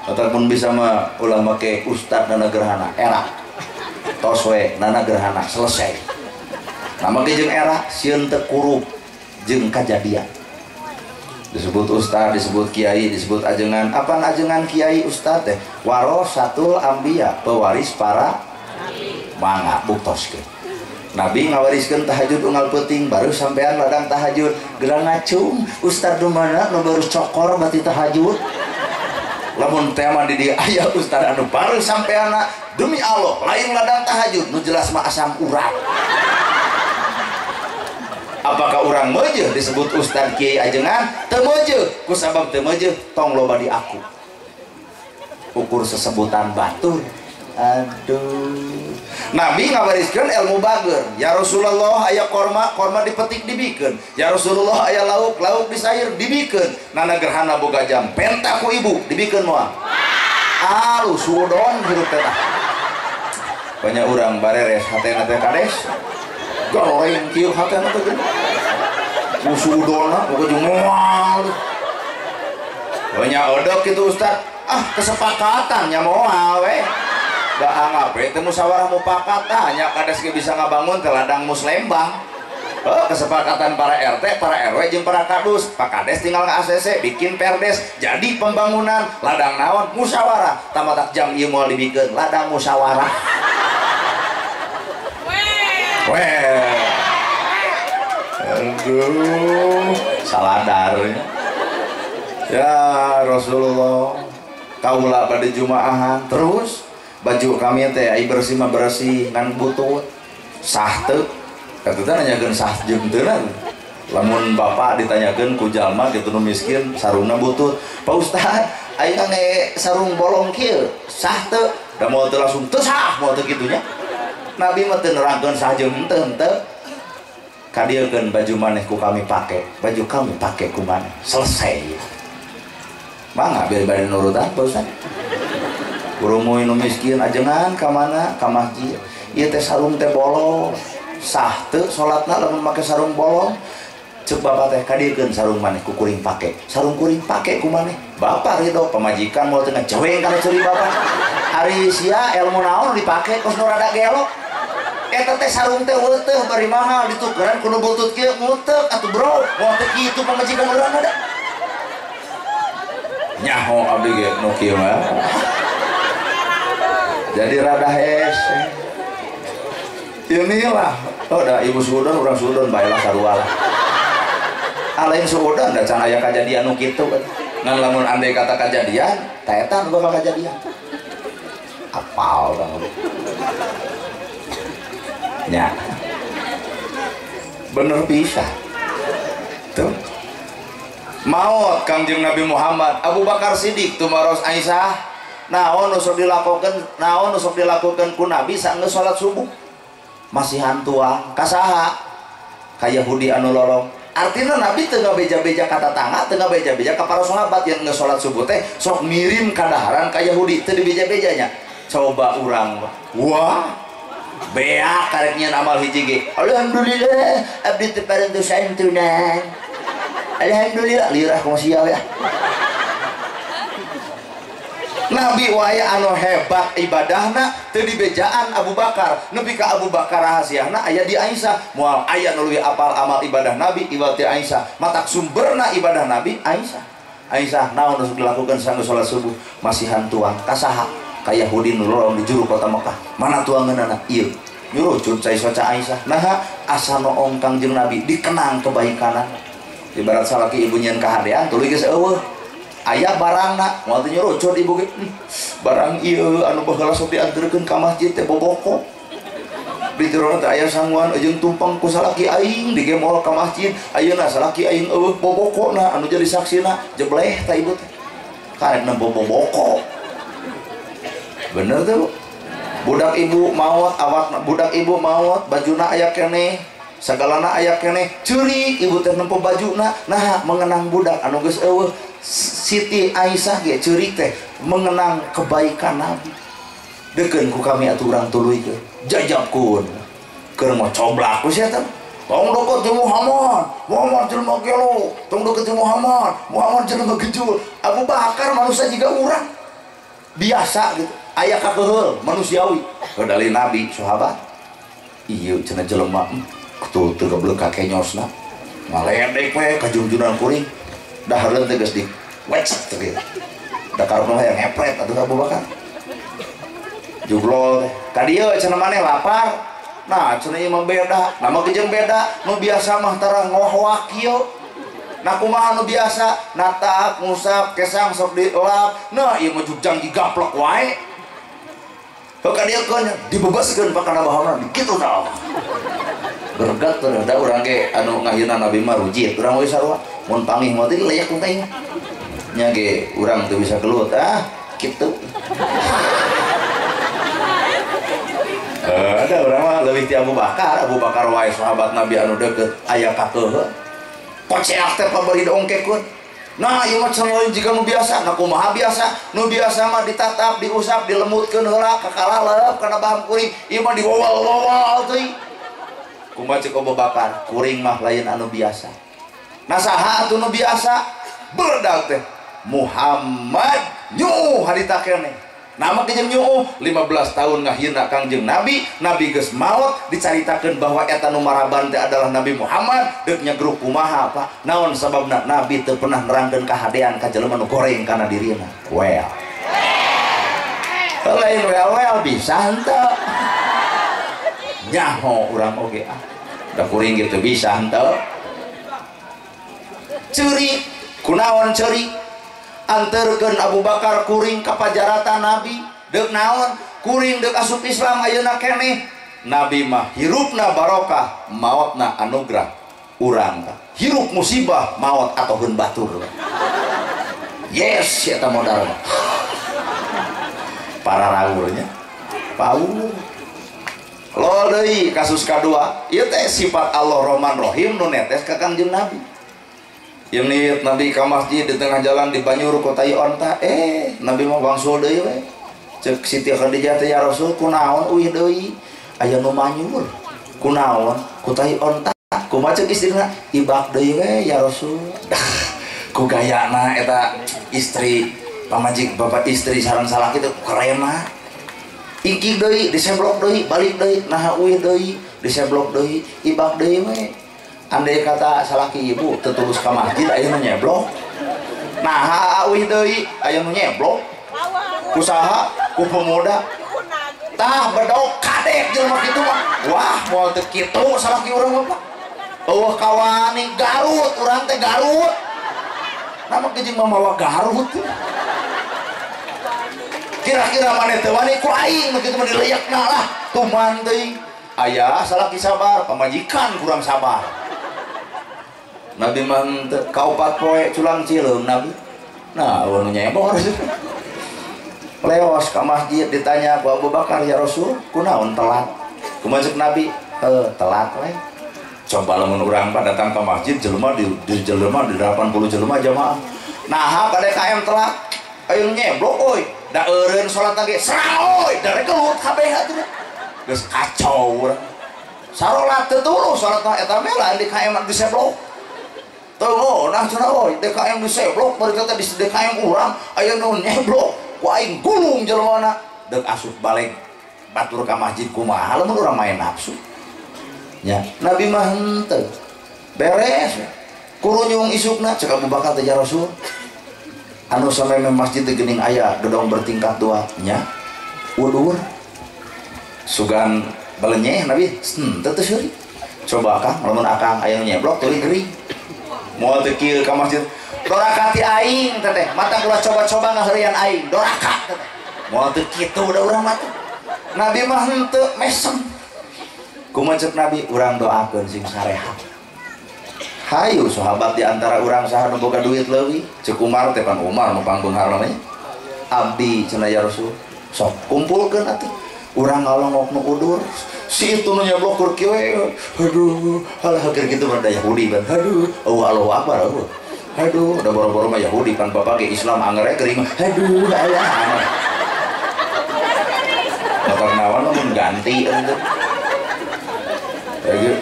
ataupun bisa mah ulah make ustad nana gerhana era tos we nana gerhana selesai. Nah make jeung era sieun teu kurup jeung kajadian. Disebut ustad, disebut kiai, disebut ajengan. Apaan ajengan kiai ustad teh? Warasatul anbiya, pewaris para mangga buktoskeun. Nabi ngawariskeun tahajud unggal peuting baru sampean ladang tahajud. Geura ngacung ustad nu mana nu baru cokor bati tahajud. Lamun teh mah di dieu aya ustad anu baru sampeanna demi Allah lain ladang tahajud nu jelas mah asam urat. Apakah urang meujeuh disebut ustad kiai ajengan? Teu meujeuh, ku sabab teu meujeuh tong loba di aku. Ukur sesebutan batur. Aduh. Nabi ngawariskeun ilmu bager. Ya Rasulullah aya korma, korma dipetik dibikeun. Ya Rasulullah aya lauk, lauk disair dibikeun. Nana gerhana boga jam, penta ku ibu dibikeun moal. Alus sudon hirup teh. Banyak urang bareres hatena teh kades. Goreng kieu hatena teh geuning. Sudonna boga jeung moal. Banyak odok kitu ustad. Ah kesepakatan nya moal we. Da anggap we teh musyawarah mufakat nya kades ge bisa ngabangun teh ladang muslembang. Oh, kesepakatan para RT, para RW jeung para kadus. Pak Kades tinggal nge-ACC bikin perdes jadi pembangunan ladang naon musyawarah. Tamatak jam ieu moal dibikeun ladang musyawarah. Weh. Aduh, saladar. Ya Rasulullah, kaula bade jumaahan terus baju kami teh ai bersih mah bersih ngan butut sah teu. Kata teh nanyakeun sah jeung teu. Lamun bapak ditanyakeun ku jalma kitu nu miskin sarungna butut. Pak Ustad, aing nge sarung bolong kieu, sah teu? Da moal teu langsung teu sah, moal teu kitu nya. Nabi mah teu nerangkeun sah jeung henteu henteu. Kadieukeun baju maneh ku kami pake, baju kami pake ku maneh. Selesai. Mangga biar bade nurutan Pak Ustad. Kurumuy nu miskin ajengan ka mana? Ka masjid. Ieu teh sarung teh bolong. Sah teu salatna lamun make sarung bolong? Ceuk bapak teh kadieukeun sarung maneh ku kuring pake. Sarung kuring pake ku maneh. Bapak ridho pamajikan moal teu ngajeweng kana ceuri bapak. Ari sia ilmu naon dipake kos nu rada gelo. Eta teh sarung teh weuteuh bari mahal ditukeran ku nu butut kieu nguteuk atuh bro. Moal teu kitu pamajikan urang ada. Nyaho abdi ge nu kieu mah. Jadi rada hese. Inilah, oh dah ibu sudon urang sudon bae lah sarua lah. Lain sudon da can aya kajadian nu kitu. Ngan lamun andai kata kajadian, ta eta nu bakal kajadian. Apal urang. Nya. Bener bisa. Tuh. Maot Kangjeng Nabi Muhammad, Abu Bakar Siddiq tumaros Aisyah. Naon nu sok dilakukeun, naon nu sok dilakukeun ku Nabi saenggeus salat subuh? Masihan tuang ka saha? Ka Yahudi anu lolong. Artinya Nabi teu ngabeja-beja ka tatangga, teu ngabeja-beja ka para sahabat yang geus salat subuh teh sok ngirim kadaharan ka Yahudi, teu dibeja-bejanya. Coba urang wah beak karek nyeun amal hiji ge. Alhamdulillah abdi teu parantos santunan. Alhamdulillah lirah kumaha sia ya. Nabi wae anu hebat ibadahna teu dibejaan Abu Bakar. Nepi ka Abu Bakar rahasiana aya di Aisyah. Moal aya nu leuwih apal amal ibadah Nabi iwal ti Aisyah. Matak sumberna ibadah Nabi Aisyah. Aisyah naon nu dilakukeun sanggeus salat subuh? Masihan tuang ka saha? Ka Yahudi nu lolong di juru kota Mekah. Mana tuangeunana? Ieu. Nyurucut cai soca Aisyah. Naha asa noong Kangjeng Nabi dikenang kebaikanan. Ibarat salaki ibu nyeun kahadean tuluy geus eueuh. Aya barangna moal teu nyurucut ibu ge. Barang ieu anu baheula sok dianterkeun ka masjid teh boboko. Di jerona teh aya sanguan jeung tumpeng ku salaki aing digemol ka masjid. Ayeuna salaki aing eueuh bobokona anu jadi saksina jebleh ta ibu teh. Karek nempo boboko. Bener teh Bu? Budak ibu maot awak budak ibu maot bajuna aya keneh sagalana aya keneh ceurik ibu teh nempo bajuna nah mengenang budak anu geus eueuh. Siti Aisyah ge ceurik teh mengenang kebaikan Nabi. Deukeun ku kami atuh urang tuluykeun jajabkeun keur mocoblak ku sia teh. Tong deukeut jeung Muhammad, Muhammad jelema gelo, tong deukeut jeung Muhammad, Muhammad jelema gejul. Abu Bakar manusia jiga urang biasa gitu. Aya kakeheul manusiawi. Kedali Nabi sahabat. Ieu cenah jelema teu teu geblek ka kenyosna. Ngaledek we ka junjunan kuring. Dahareun teh geus di wecek teh kieu. Da karepna hayang ngepret atuh Abu Bakar. Jublol teh. Ka dieu cenah maneh lapar. Nah cenah ieu mah beda, nama jeung beda, nu biasa mah tara ngohoak kieu. Nah kumaha nu biasa natak, ngusap, kesang sok dielap. Nah ieu mah jugjang digaplok wae. Heuh ka dieu keun dibebaskeun pakana bahauna kitu tah. Bergat teh da urang ge anu ngahina Nabi mah rujit, urang we sarua. Mun pangih mah teh layak teh. Nya ge urang teu bisa gelut ah kitu. Ada urang mah leuwih ti Abu Bakar, Abu Bakar wae sahabat Nabi anu deukeut aya kakeuheun. Koceak teh pabari dongkekeun. Nah, ieu mah cenah lain jiga nu biasa, nah kumaha biasa? Nu biasa mah ditatap, diusap, dilemutkeun heula kakalalep kana baham kuring. Ieu mah diwawal-wawal teuing. Kumaha ceuk Abu Bakar, kuring mah lain anu biasa. Nah saha atuh nu biasa? Berdag teh Muhammad nyuuh harita keneh. Nama kijeng nyuuh 15 tahun ngahina Kangjeng Nabi, Nabi geus maot dicaritakeun bahwa eta nu maraban teh adalah Nabi Muhammad, deuk nyegruk kumaha Pak? Naon sababna Nabi teu pernah nerangkeun kahadean ka jelema nu goreng kana dirina. Well. Lain well bisa henteu. Nyaho urang oge ah. Da kuring gitu bisa henteu. Ceurik, kunaon ceurik? Anterkeun Abu Bakar kuring ka pajaratan Nabi, deuk naon? Kuring deuk asup Islam ayeuna keneh. Nabi mah hirupna barokah, maotna anugerah. Urang hirup musibah, maot atoheun batur. Yes, eta modal. Para raurnya. Paur. Lol deui kasus kadua, ieu teh sifat Allah Rahman Rahim nu netes ka Kangjeng Nabi. Ini Nabi ka masjid di tengah jalan di Banyur kota onta, Nabi mah wangsul deui we. Ceuk Siti Khadijah teh ya Rasul kunaon uih deui? Aya nu manyur. Kunaon? Ku tai onta. Kumaha ceuk istrina? Ibak deui we ya Rasul. Dah ku gayana eta istri pamajik bapak istri sareng salaki teh kerenna. Ingkik deui, diseblok deui, balik deui, naha uih deui, diseblok deui, ibak deui we. Andai kata salaki ibu tetulus ka masjid aya nu nyeblok. Nah, uih deui aya nu nyeblok. Ku saha? Ku pemuda. Tah bedok kadek jelema kitu mah. Wah, moal teu kitu salaki urang mah. Eueuh kawani Garut, urang teh Garut. Nama ge jeung mamawa Garut. Kira-kira maneh teu wani ku aing nu kitu mah dileyekna lah. Tuman teuing. Aya salaki sabar, pamajikan kurang sabar. Nabi mah kaopat poe culang cileung Nabi. Nah, eueuh nu nyebor. Leos ka masjid ditanya ku Abu Bakar, ya Rasul, kunaon telat? Kumaha ceuk Nabi? Telat we. Coba lamun urang pak datang ke masjid jelema di jelema di 80 jelema jamaah. Naha ka DKM telat? Ayo nyeblok euy. Da eureun salat ge serang euy, da gelut kabeh atuh. Geus kacau urang. Sarolat teu tuluh salat mah eta mah lain DKM diseblok. Teu nah cenah euy, DKM diseblok bari teh di DKM urang aya nu nyeblok. Ku aing gulung jelema deuk asup balik batur ka masjid kumaha lamun urang main nafsu. Nya, Nabi mah henteu. Beres. Kurunyung isukna cek Abu Bakar teh ya Rasul. Anu sameme masjid teh geuning aya gedong bertingkat dua nya. Udur. Sugan balenyeh Nabi henteu teu seuri. Coba akang lamun akang aya nu nyeblok teuing gering. Moal teu kieu ka masjid. Doraka ti aing teteh, mata ulah coba-coba ngaheureuyan aing, doraka teteh. Moal teu kitu da urang mah. Nabi mah henteu mesem. Kumaha ceuk Nabi, urang doakeun sing sarehat. Hayu sahabat di antara urang saha nu boga duit leuwih, ceuk Umar teh pan Umar nu pangbeunghar namanya. Abdi cenah ya Rasul, sok kumpulkeun atuh. Urang ngalongok nu udur, si itu nu nyeblok keur kieu we. Aduh, halah keur kitu mah da Yahudi ban. Aduh, eueuh Allahu Akbar eueuh. Aduh, udah boro-boro mah Yahudi pan bapak ge Islam angere gering. Aduh, ayah. Motor naon mun ganti atuh.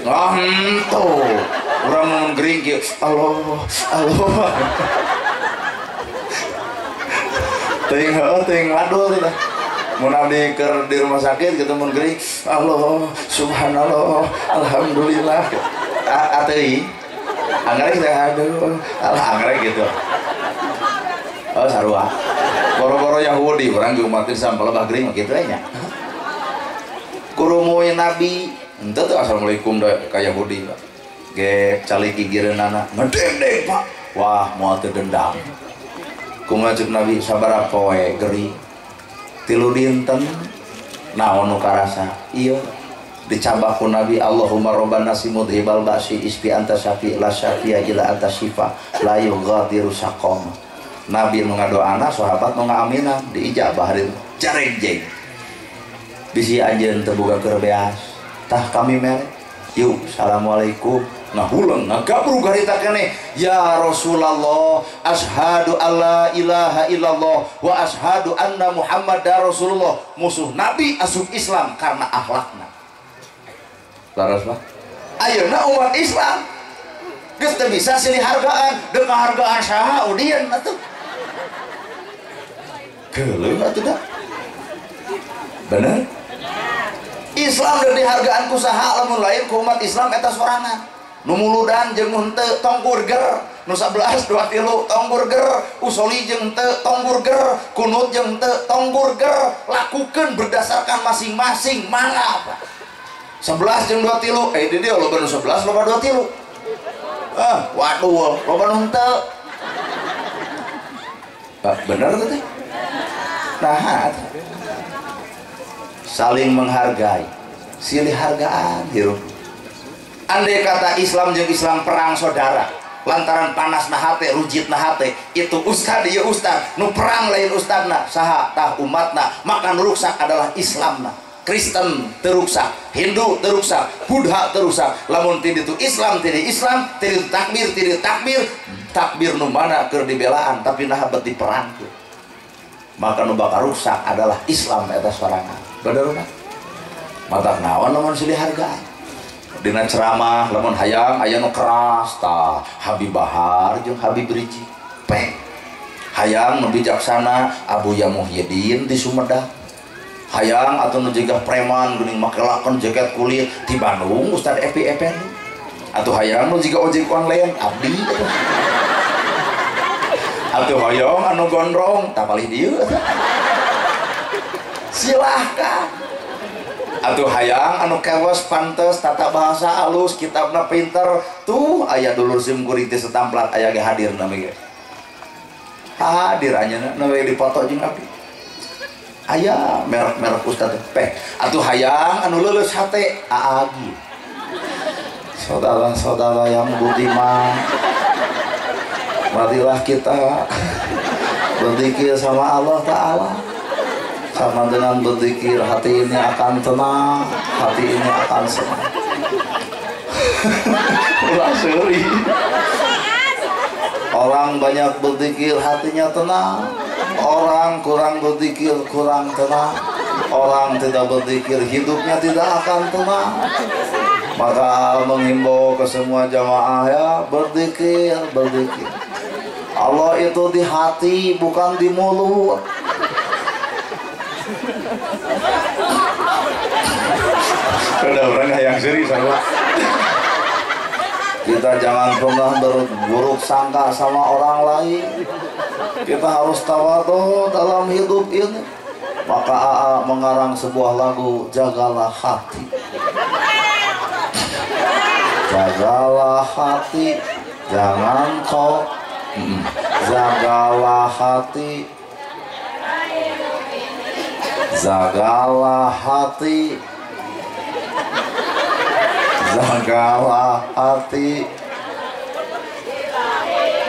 Ah, henteu. Urang mun gering kieu, Allah, Allah. Teuing heueuh teuing wadul teh. Mun abdi keur di rumah sakit kitu mun gering, Allah, subhanallah, alhamdulillah. Ateuing. Anggrek teh aduh, alah anggrek gitu. Oh sarua. Boro-boro Yahudi urang ge umat Islam palebah gering mah kitu we nya. Kurumuy Nabi, henteu teh assalamualaikum da ka Yahudi Pak. Ge calik gigireunana, ngedeng-deng Pak. Wah, moal teu dendam. Kumaha ceuk Nabi sabaraha poe gering. 3 dinten naon nu karasa? Ieu dicabak ku Nabi, Allahumma robban nasi mudhibal ba'si isfi anta syafi la syafi'a illa anta syifa la yughadiru saqama. Nabi nu ngadoana sahabat nu ngaaminan diijabah hari jarengjeng. Bisi anjeun teu boga keur beas. Tah kami mere. Yuk, assalamualaikum. Ngahuleng ngagabrug harita keneh. Ya Rasulullah, asyhadu alla ilaha illallah wa asyhadu anna Muhammadar Rasulullah. Musuh Nabi asup Islam karena akhlakna. Laras mah. Ayeuna umat Islam geus teu bisa silih hargaan, deuk ngahargaan saha udieun atuh. Geuleuh atuh da. Bener? Islam deuk dihargaan ku saha lamun lain ku umat Islam eta sorangan. Nu muludan jeung nu henteu tong burger, nu 11 23 tong burger, usoli jeung henteu tong burger, kunut jeung henteu tong burger, lakukeun berdasarkan masing-masing mangga Pak. 11 jeung 23, di dieu loba nu 11 loba 23. Ah, waduh, loba nu henteu. Pak, bener teh? Nah, saling menghargai, silih hargaan hirup. Andai kata Islam jeung Islam perang saudara, lantaran panas na hate, rujit na hate, itu ustad ieu ustad, nu perang lain ustadna, saha tah umatna, maka nu ruksak adalah Islamna. Kristen teruksak, Hindu teruksak, Buddha teruksak. Lamun ti ditu Islam, ti Islam, ti takbir, ti takbir, takbir nu mana keur dibelaan tapi naha bet diperangkeun. Maka nu bakal ruksak adalah Islam eta sorangan. Bener mah? Matak naon lamun silih hargaan. Dina ceramah lamun hayang aya nu keras tah Habib Bahar jeung Habib Rizik. Pek. Hayang nu bijaksana Abuya Muhyiddin di Sumedang. Hayang atau nu jiga preman geuning make laken jaket kulit di Bandung Ustad Epi Effendi. Atau hayang nu jiga ojek online abdi. Atau hayang anu gondrong tah palih dieu. Silahkan. Atau hayang anu kewes pantes tata bahasa alus kitabna pinter tuh aya dulur sim kuring teh setamplat aya ge hadir nami ge. Hadir anjeunna we dipoto jeung abdi. Aya merek-merek ustad peh atuh hayang anu leuleus hate aagi. Saudara-saudara yang budiman, marilah kita berzikir sama Allah Ta'ala. Karena dengan berzikir hati ini akan tenang, hati ini akan senang. Ulah seuri. Orang banyak berzikir hatinya tenang. Orang kurang berzikir kurang tenang. Orang tidak berzikir hidupnya tidak akan tenang. Maka menghimbau ke semua jamaah ya, berzikir, berzikir. Allah itu di hati bukan di mulut. Ada orang yang serius sama. Kita jangan pernah berburuk sangka sama orang lain. Kita harus tawadhu dalam hidup ini. Maka AA mengarang sebuah lagu, Jagalah Hati. Jagalah hati, jangan kau. Jagalah hati, jagalah hati, jagalah hati.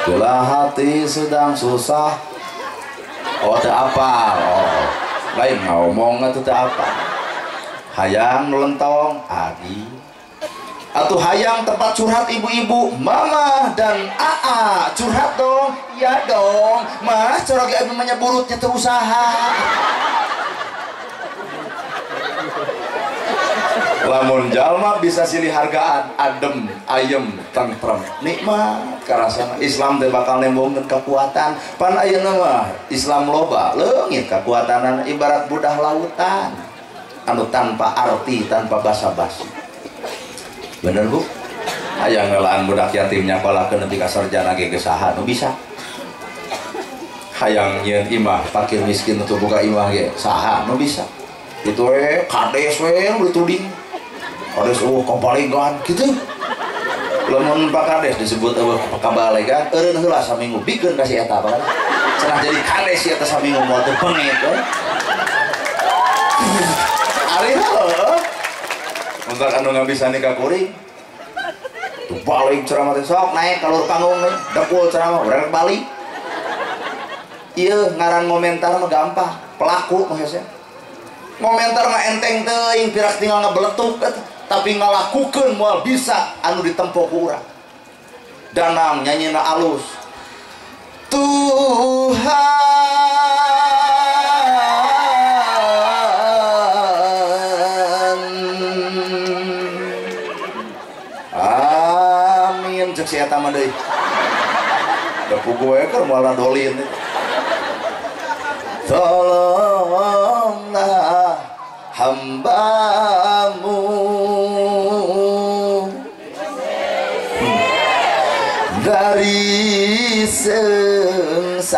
Bila hati sedang susah, oh tak apa, oh lain ngomong itu tak apa. Hayang lentong, adi. Atau hayang tempat curhat ibu-ibu, mama dan AA curhat dong, ya dong, mas corogi abi burutnya terusaha. Lamun jalma bisa silih hargaan, adem, ayem, tentrem, nikmat karasana. Islam teh bakal nembongkeun kekuatan. Pan ayeuna mah Islam loba leungit kekuatanan ibarat budah lautan anu tanpa arti, tanpa basa-basi. Bener bu? Hayang ngelaan budak yatim nyakolakeun nepi ka sarjana ge geus saha nu bisa. Hayang nyieun imah fakir miskin untuk buka imah ge saha nu bisa. Itu we kades we nu dituding. Kades eueuh kabalegan kitu. Lamun Pak Kades disebut eueuh kabalegan, eureun heula saminggu bikeun ka si eta Pak. Cenah jadi kades si eta saminggu moal teu beungit we. Ari heuh. Untuk anu ngabisa nikah kuring tuh balik ceramah teh sok naik kalur panggung nih depul ceramah urang balik. Ieu ngaran ngomentar mah gampang, pelaku mah hese. Ngomentar mah enteng teuing pirak tinggal ngebeletuk tapi ngalakukeun moal bisa anu ditempo ku urang. Danang nyanyina alus. Tuhan cek si eta mah deui. Da puguh we keur moal dolin. Tolonglah hambamu dari sengsara.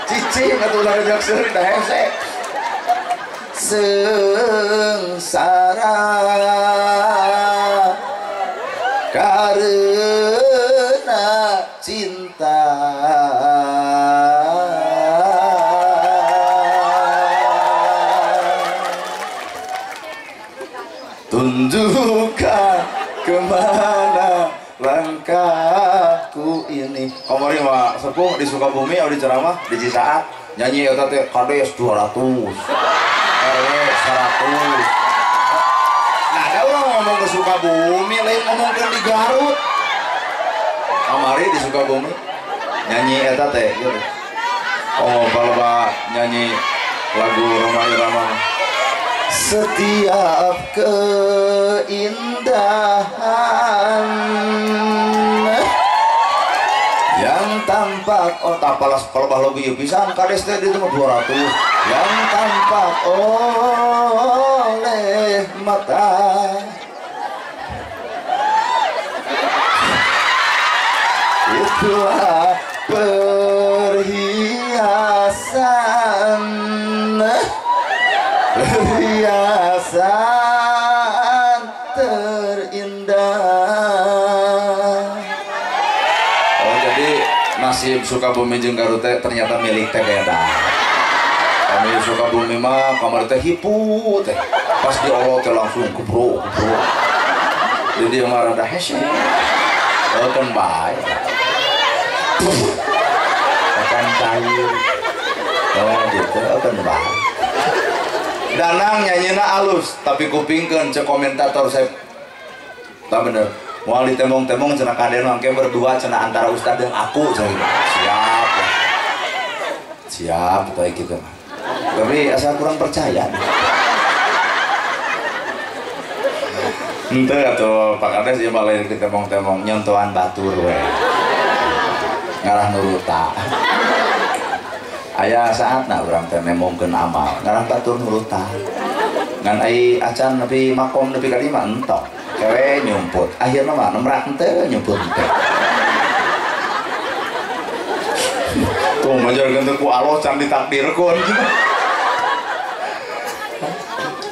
Cicing atuh ulah rejak seurik da hese. Sengsara karena cinta. Tunjukkan kemana langkahku ini. Kamari mah sepuh di Sukabumi di ceramah di Cisaat nyanyi eta teh kades 200 RW 100. Nah, ada orang ngomong ke Sukabumi, lain ngomong ke di Garut. Kamari di Sukabumi nyanyi eta teh gitu. Oh, balaba nyanyi lagu Rhoma Irama. Setiap keindahan yang tampak, oh tapalas kalau bah logi pisan kades teh ditu mah 200 yang tampak oleh mata. Itulah perhiasan, perhiasan terindah. Oh jadi nasib Sukabumi jeung Garut teh ternyata milik teh beda. Kami Sukabumi mah kamar teh hipu teh. Pas diolok teh langsung kebrok kebrok. Jadi dia mah rada hese. Oh kan bae. Acan cair. Oh gitu, kan bahaya. Danang nyanyina alus, tapi kupingkeun cek komentator saya. Tak bener. Moal ditemong-temong cenah kaden mangke berdua cenah antara ustad dan aku cenah. Siap. Siap kayak gitu. Tapi asal kurang percaya. Henteu atuh Pak Kades ieu mah lain ditemong-temong nyontohan batur we. Ngarah nuruta. Aya saatna urang teh nemongkeun amal, ngarah batur nuruta. Ngan ai acan nepi makom nepi ka lima entok. Kewe nyumput, akhirna mah nemrak henteu nyumput henteu. Tuh majarkeun teh ku Allah can ditakdirkeun.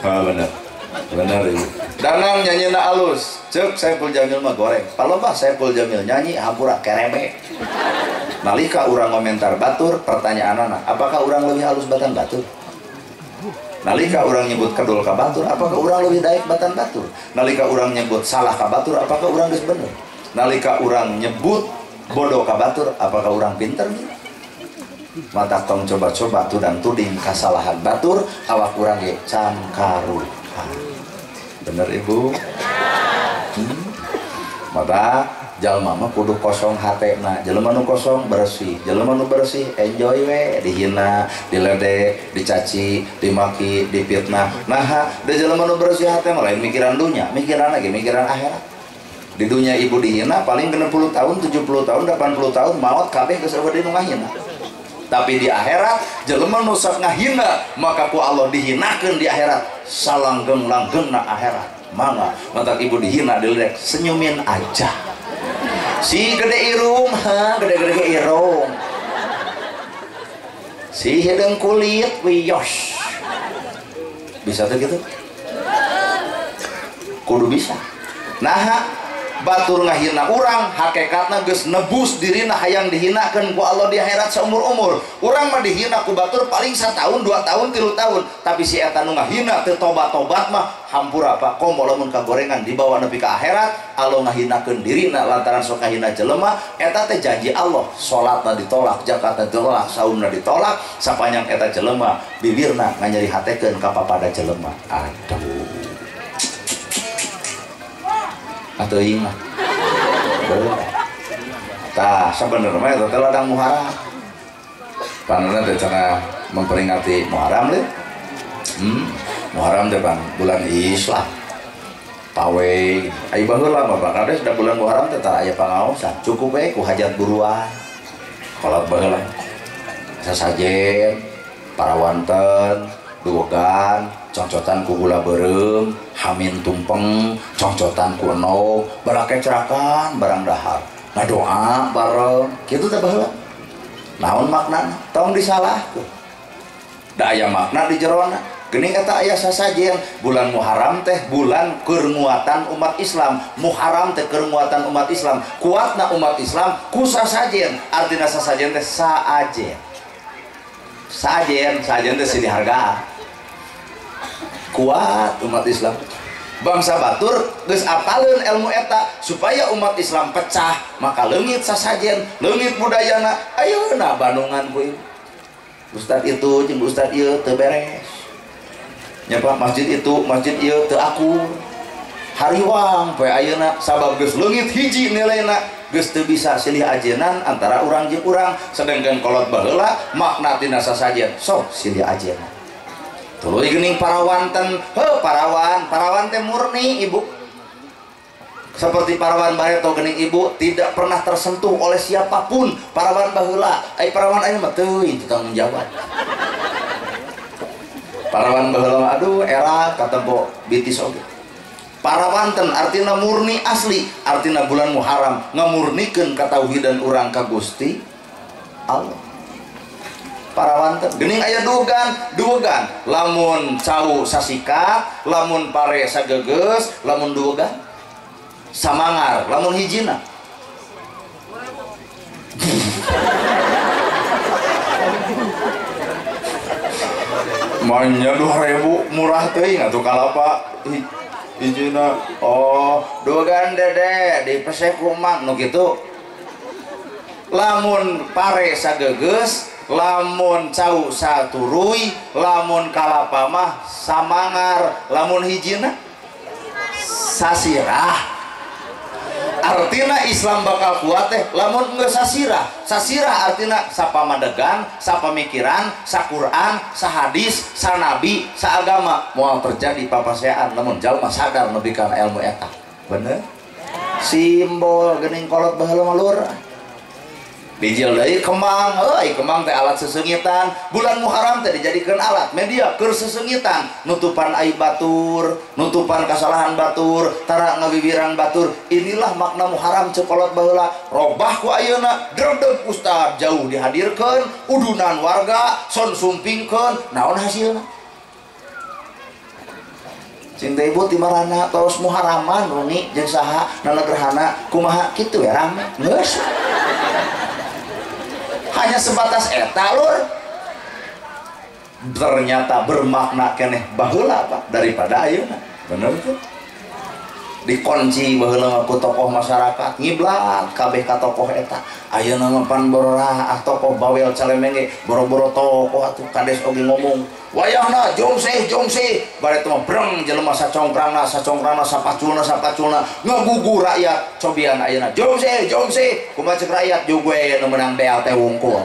Ah bener. Bener ieu. Danang nyanyina alus, ceuk Saiful Jamil mah goreng. Palobah Saiful Jamil nyanyi hampura kerebe. Nalika urang komentar batur, pertanyaanana, apakah urang lebih halus batan batur? Nalika urang nyebut kedul ka batur, apakah urang lebih daek batan batur? Nalika urang nyebut salah ka batur, apakah urang geus bener? Nalika urang nyebut bodoh ka batur, apakah urang pinter? Mata tong coba-coba tudang tuding kasalahan batur, awak urang ge can karuhan. Bener ibu? Mata jalma mah kudu kosong hatena, jelema nu kosong bersih, jelema nu bersih enjoy we, dihina, diledek, dicaci, dimaki, dipitnah. Naha, da jelema nu bersih hate mah lain mikiran dunya, mikiran lagi mikiran akhirat. Di dunya ibu dihina paling 60 tahun, 70 tahun, 80 tahun maot kabeh geus eueuh deui nu ngahina. Tapi di akhirat jelema nu sok ngahina maka ku Allah dihinakeun di akhirat, salanggeng-langgengna akhirat. Mangga, matak ibu dihina, diledek, senyumin aja. Si gede irung, ha, gede-gede irung. Si hidung kulit, wiyos. Bisa tuh gitu? Kudu bisa. Nah, batur ngahina urang, hakikatna geus nebus dirina hayang dihinakeun ku Allah di akhirat seumur-umur. Urang mah dihina ku batur paling 1 tahun, 2 tahun, 3 tahun. Tapi si eta nu ngahina teu tobat-tobat mah hampura Pak, komo lamun kagorengan dibawa nepi ka akhirat, Allah ngahinakeun dirina lantaran sok ngahina jelema, eta teh janji Allah, salatna ditolak, zakatna ditolak, saumna ditolak, sapanjang eta jelema bibirna nganyeri hatekeun ka papada jelema. Aduh. Ateuing mah. Tah, sabenerna mah eta teh ladang Muharram. Panenna teh cenah memperingati Muharram leuh. Muharram teh pan bulan Islam. Pawe, ai baheula mah Pak Kades da bulan Muharram teh tara aya pangaosan, cukup we ku hajat buruan. Kolot baheula. Sasajen, parawanten, duwegan, congcotan ku gula beureum, hamin tumpeng, congcotan ku enog, barake cerakan barang dahar. Ngadoa bareng, kitu teh baheula. Naon maknana? Tong disalahkeun. Da aya makna di jerona. Geuning eta aya sasajen, bulan Muharram teh bulan keur nguatan umat Islam. Muharram teh keur nguatan umat Islam. Kuatna umat Islam ku sasajen. Artina sasajen teh saajen. Sajen, sajen teh silih hargaan. Kuat umat Islam. Bangsa batur geus apaleun ilmu eta supaya umat Islam pecah, maka leungit sasajen, leungit budayana. Ayeuna bandungan ku ieu. Ustad itu jeung ustad ieu teu beres. Nya Pak, masjid itu, masjid ieu teu akur. Hariwang poe ayeuna sabab geus leungit hiji nilaina, geus teu bisa silih ajenan antara urang jeung urang, sedangkan kolot baheula makna tina sasajen sok silih ajenan. Tuluy geuning parawanten, heuh parawan, parawan teh murni ibu. Seperti parawan bareto geuning ibu tidak pernah tersentuh oleh siapapun. Parawan baheula, ai parawan ayeuna mah teuing tanggung jawab. Parawan baheula mah aduh era katempo bitis oge. Parawanten artina murni asli, artina bulan Muharram ngamurnikeun katauhidan urang ka Gusti Allah. Parawanten geuning aya dugan, dugan lamun cau sasikat, lamun pare sagegeus, lamun dugan samangar, lamun hijina. Manya 2000 murah teuing atuh kalapa hijina. Oh, dugan dede dipesek ku emak nu kitu. Lamun pare sagegeus, lamun cau saturuy, lamun kalapa mah samangar, lamun hijina sasirah. Artina Islam bakal kuat teh lamun geus sasirah. Sasirah artina sapamadegan, sapamikiran, saquran, sahadis, sanabi, saagama. Moal terjadi papasean lamun jalma sadar nepi kana ilmu eta. Bener? Simbol geuning kolot baheula mah lur. Dijil deui kemang, euy kemang teh alat sesengitan. Bulan Muharram teh dijadikeun alat media keur sesengitan, nutupan aib batur, nutupan kasalahan batur, tara ngawiwiran batur. Inilah makna Muharram ceuk kolot baheula. Robah ku ayeuna, dredeg ustad jauh dihadirkeun, udunan warga son sumpingkeun, naon hasilna? Cing teh ibu ti marana tos Muharraman wengi jeung saha nanagerhana kumaha kitu we rame. Geus. Hanya sebatas eta lur, ternyata bermakna keneh baheula Pak daripada ayeuna. Bener tuh, dikunci baheula ku tokoh masyarakat ngiblat kabeh ka tokoh eta. Ayeuna mah pan bororaah tokoh bawel calemenge boro-boro tokoh atuh kades oge ngomong wayahna jomseh jomseh bare teh mah breng jelema sacongkrangna sacongkrangna sapaculna sapaculna ngagugu rakyat. Cobian ayeuna jomseh jomseh kumaha ceuk rakyat jeung gue nu meunang BLT wungkul.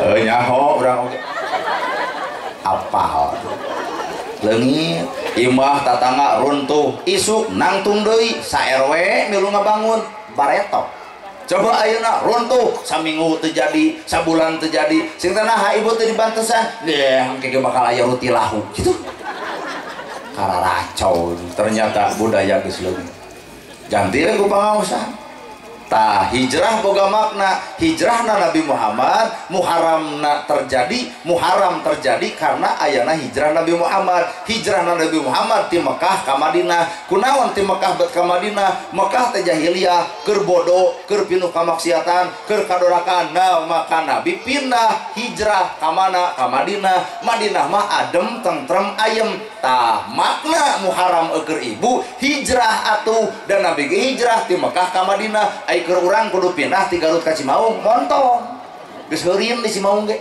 Heuh nyaho urang oge apal leungit imah tatangga runtuh isuk nangtung deui sa RW milu ngabangun baretok. Coba ayeuna runtuh saminggu teu jadi, sabulan teu jadi, sing teh naha ibu teu dibantesan deh engke bakal aya ruti lahu kitu. Kararacau ternyata budaya geus leungit. Ganti we ku pangaosan. Tah hijrah boga makna, hijrahna Nabi Muhammad, Muharramna terjadi, Muharram terjadi karena ayana hijrah Nabi Muhammad. Hijrahna Nabi Muhammad ti Mekah ka Madinah. Kunaon ti Mekah bet ka Madinah? Mekah teh jahiliyah, keur bodoh, keur pinuh kamaksiatan, keur kadorakan. Nah, maka Nabi pindah hijrah ka mana? Ka Madinah. Madinah mah adem, tentrem, ayem. Tah makna Muharram eueur ibu hijrah atuh, dan Nabi ge hijrah ti Mekah ka Madinah. Ai keur urang kudu pindah ti Garut ka Cimaung, montong. Geus heureun di Cimaung ge.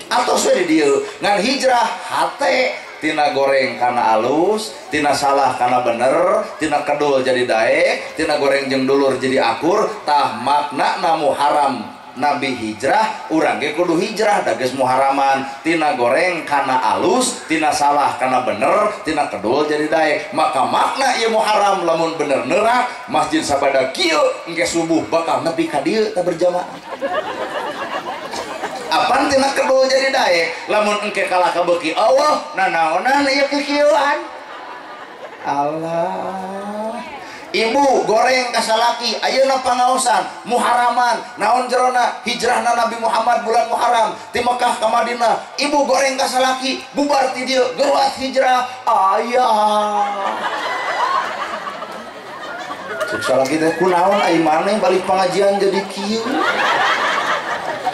Atos we di dieu. Ngan hijrah hate tina goreng kana alus, tina salah kana bener, tina kedul jadi daek, tina goreng jeung dulur jadi akur. Tah makna Muharram Nabi hijrah, urang ge kudu hijrah da geus Muharraman, tina goreng kana alus, tina salah kana bener, tina kedul jadi daek. Maka makna ieu Muharram lamun bener neurak masjid sabada kieu engke subuh bakal nepi ka dieu teh berjamaah. Apan tina kedul jadi daek, lamun engke kalah ka beuki Allah, nanaonan ieu kikieuan. Allah. Ibu goreng kasalaki ayeuna pangaosan Muharraman naon jerona hijrahna Nabi Muhammad bulan Muharram ti Mekah ka Madinah. Ibu goreng kasalaki bubar ti dieu geuwat hijrah ayah. Cek salaki teh kunaon ai maneh balik pengajian jadi kieu.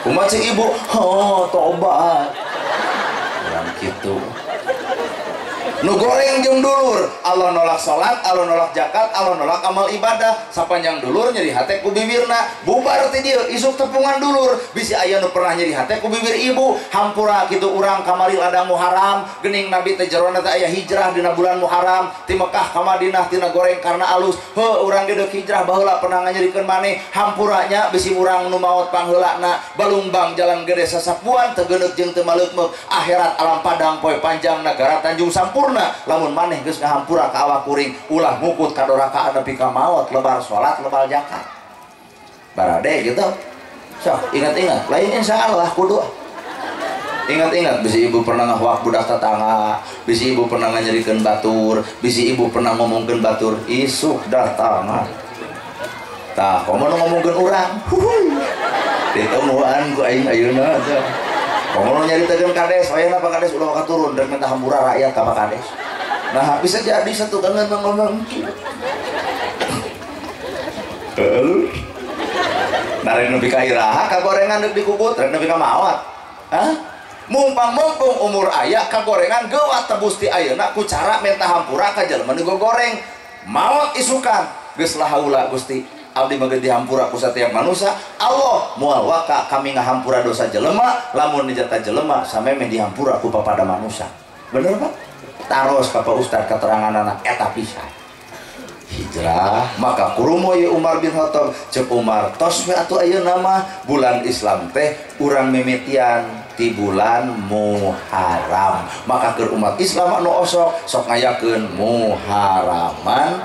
Kumaha cek ibu? Oh, tobat. Urang kitu. Nu goreng jeung dulur, Allah nolak salat, Allah nolak zakat, Allah nolak amal ibadah. Sapanjang dulur nyeri hate ku bibirna, bubar ti dieu isuk tepungan dulur. Bisi aya nu pernah nyeri hate ku bibir ibu, hampura kitu urang kamari ladang Muharram, geuning Nabi teh jerona teh aya hijrah dina bulan Muharram, ti Mekah ka Madinah tina goreng karena alus. Heuh urang ge deuk hijrah baheula pernah nganyerikeun maneh, hampura nya bisi urang nu maot pangheulana, balungbang jalan gede sasapuan teu geuneuk jeung teu maleukmeuk, akhirat alam padang poe panjang nagara Tanjung Sampurna. Lamun maneh geus ngahampura ka awak kuring, ulah ngukut kadorakaan nepi ka maot, lebar salat, lebar zakat. Barade gitu. Sok ingat-ingat, lain insyaallah kudu. Ingat-ingat bisi ibu pernah ngahuak budak tetangga, bisi ibu pernah nganyerikeun batur, bisi ibu pernah ngomongkeun batur, isuk datang. Tah, komo nu ngomongkeun urang. Huhuy. Ditemuan ku aing ayeuna teh. Komo nyaritakeun kades, wayahna Pak Kades ulah ka turun rek minta hampura rakyat ka Pak Kades. Nah, bisa jadi satu kangen ngomong kieu. Heuh. Nah, rek nepi ka iraha kagorengan deuk dikukut, rek nepi ka maot. Hah? Mumpang-mumpung umur aya kagorengan geuwat tebus ti ayeuna ku cara minta hampura ka jelema nu gogoreng. Maot isukan. Geus la haula Gusti abdi mah dihampura ku satiap manusia. Allah moal waka kami ngahampura dosa jelema lamun dijata jelema samemeh dihampura ku papada manusia. Bener Pak? Taros ka Pak Ustad keteranganana eta pisan. Hijrah maka kurumo ye Umar bin Khattab cek Umar tos we atuh ayeuna mah bulan Islam teh urang mimitian ti bulan Muharram. Maka keur umat Islam anu osok sok ngayakeun Muharraman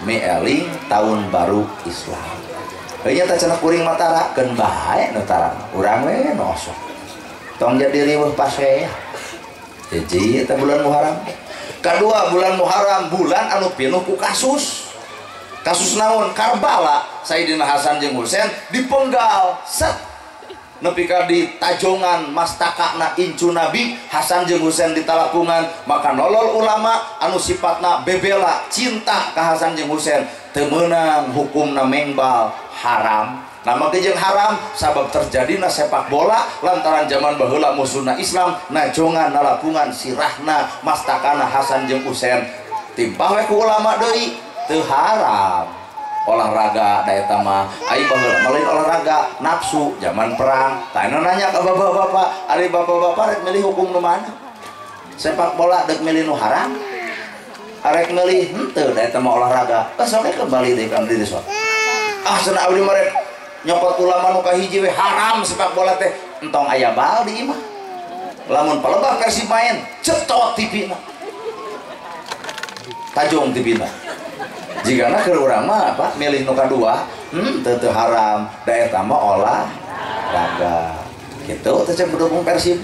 mieling tahun baru Islam. Heunya teh cenah kuring matara keun bae nu tara urang we nu osok. Tong jadi riweuh pasea. Hiji eta bulan Muharram. Kadua bulan Muharram bulan anu pinuh ku kasus. Kasus naon? Karbala. Sayyidina Hasan jeung Husain dipenggal set nepi ka di tajongan mastakana incu Nabi Hasan jeung Husain ditalakungan. Maka nolol ulama anu sifatna bebela cinta ka Hasan jeung Husain teu meunang hukumna mengbal haram. Nama jeung haram sabab terjadina sepak bola lantaran zaman baheula musuhna Islam najongan nalakungan sirahna mastakana Hasan jeung Husain timpah we ku ulama deui teu haram. Olahraga da eta mah ai baheula mah lain olahraga nafsu zaman perang. Tah nanya ka bapak-bapak, ari bapak-bapak rek milih hukum nu mana? Sepak bola dek milih nu haram? Arek milih henteu da eta mah olahraga. Geus oke kembali deui ka diri sok. Ah cenah abdi mah rek nyokot ulama nu kahiji we haram sepak bola teh entong aya bal di imah. Lamun palebah Persib main cetot TV na. Tajong TV na. Jigana keur urang mah apa milih nu kadua, teu haram, da eta mah olahraga. Kitu teh cek pendukung Persib.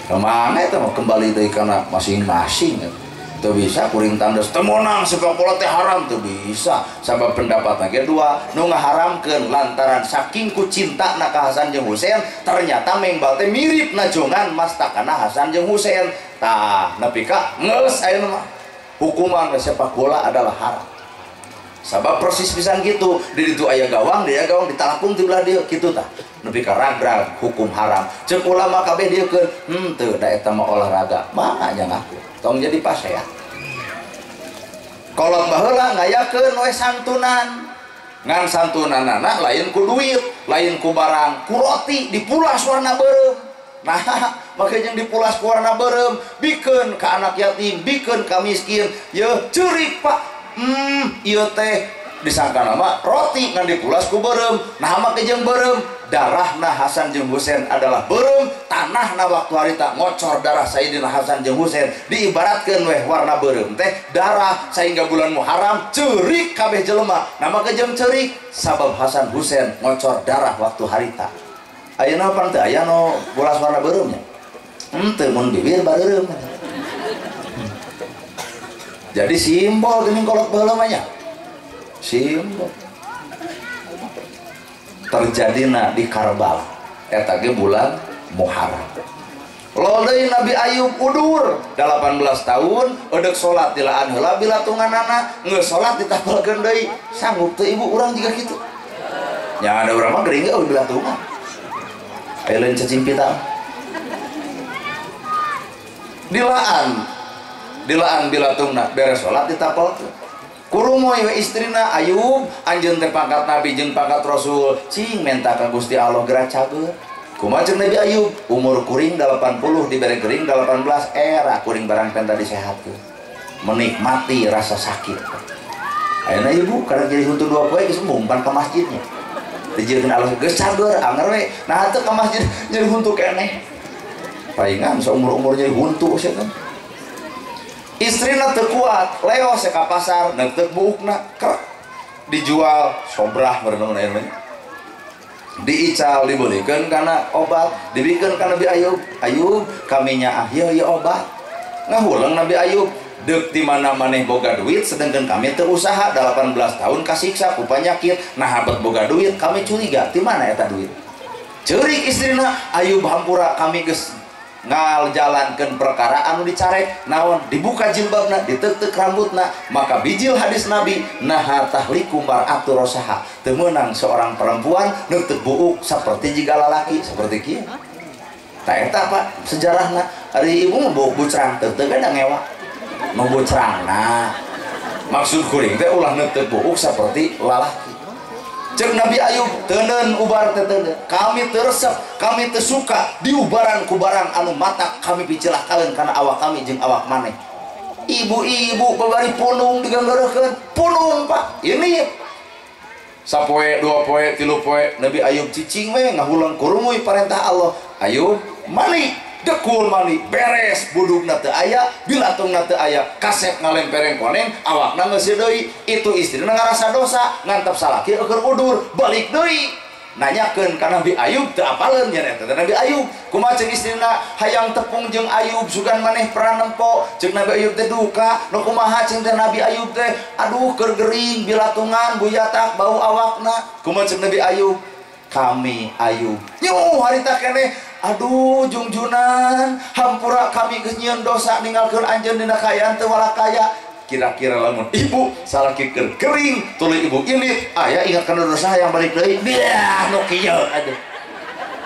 Kemana eta mah kembali deui kana masing-masing. Teu bisa kuring tandes teu meunang sepak bola teh haram teu bisa. Sabab pendapatna ge dua nu ngaharamkeun lantaran saking ku cintana ka Hasan jeung Husain ternyata mengbal teh mirip najongan mastakana Hasan jeung Husain. Tah nepi ka geus ayeuna mah hukuman sepak bola adalah haram. Sabab persis pisan kitu, di ditu aya gawang, dia gawang ditalakung ti belah dieu kitu tah. Nepi ka ragrag hukum haram. Ceuk ulama kabeh dieu keun, henteu da eta mah olahraga. Mangga nya ngaku. Tong jadi pasea. Kolot baheula ngayakeun we santunan. Ngan santunanana lain ku duit, lain ku barang, ku roti dipulas warna beureum. Nah, makanya yang dipulas ku warna beureum, bikeun ka anak yatim, bikeun ka miskin, yeuh ceurik Pak. Ieu teh disangka nama roti ngan dipulas ku beureum. Nah, make jeung beureum, darahna Hasan jeung Husain adalah beureum, tanahna waktu harita ngocor darah Sayyidina Hasan jeung Husain diibaratkeun weh warna beureum teh darah sehingga bulan Muharram ceurik kabeh jelema. Nah, make jeung ceurik sabab Hasan Husain ngocor darah waktu harita. Ayeuna pan teu aya nu bolas warna beureum nya. Henteu mun bibir bareureum. Jadi simbol geuning kolot baheula mah nya. Simbol. Terjadina di Karbala eta ge bulan Muharram. Lol deui Nabi Ayub udur 18 tahun eudeuk salat dilaan heula bilatunganana geus salat ditapelkeun deui. Sanggup teu ibu urang jiga kitu? Nya ada urang mah gering ge eueuh bilatungan. Aya lain cecimpita. Dilaan bilatungna beres salat ditapelkeun. Kurumoy we istrina Ayub anjeun teh pangkat nabi jeung pangkat rasul cing menta ka Gusti Allah geura cager. Kumaha ceuk Nabi Ayub umur kuring 80 dibere gering 18 era kuring barang penta disehatkeun. Menikmati rasa sakit. Ayeuna ibu karena jadi huntu 2 poe geus mumpan ka masjidnya. Dijieun Allah geus cager anger we. Nah teu ka masjid jadi huntu keneh. Palingan saumur-umur jadi huntu sia kan. Istrina teu kuat, leos ka pasar, neuteuk buukna, krek dijual sobrah meureun aya. Diical dibelikeun kana obat, dibikeun ka Nabi Ayub. Ayub kami nyaah ieu ieu obat. Ngahuleng Nabi Ayub, deuk di mana maneh boga duit sedangkan kami teu usaha 18 tahun kasiksa ku panyakit, nah bet boga duit kami curiga di mana eta duit. Ceurik istrina Ayub hampura kami geus ngaljalankeun perkara anu dicarek naon dibuka jilbabna diteuk-teuk rambutna maka bijil hadis Nabi naha tahliku mar'atu rosaha teu meunang seorang perempuan neuteuk buuk seperti jiga lalaki seperti kieu. Tah eta Pak sejarahna ari ibu mah buuk bucrang teu-teu da ngewa nu bucrangna Maksud kuring teh ulah neuteup buuk seperti lalaki. Cek Nabi Ayub teuneun ubar teh teuneun. Kami teu resep, kami teu suka diubaran ku barang anu matak kami picelakaeun kana awak kami jeung awak maneh. Ibu-ibu babari punung diganggeurekeun, punung Pak. Ini sapoe, dua poe, tilu poe, Nabi Ayub cicing we ngahulang kurumuy parentah Allah. Ayub mani, dekul mani, beres budugna teu aya, bilatungna teu aya, kasep ngalempereng koneng, awakna geus deui, itu istrina ngarasa dosa, ngantep salaki eueuh udur, balik deui. Nanyakeun ka Nabi Ayub teu apaleun nya eta Nabi Ayub. Kumaha ceuk istrina hayang tepung jeung Ayub sugan maneh pernah nempo, ceuk Nabi Ayub teh duka, nu kumaha ceuk teh Nabi Ayub teh aduh keur gering bilatungan buyatak bau awakna. Kumaha ceuk Nabi Ayub? Kami Ayub. Nyuh harita keneh aduh jungjunan hampura kami geus nyieun dosa ninggalkeun anjeun dina kaayaan teu walakaya. Kira-kira lamun ibu salaki keur kering tuluy ibu indit aya ingat kana dosa yang balik deui biah nu kieu aduh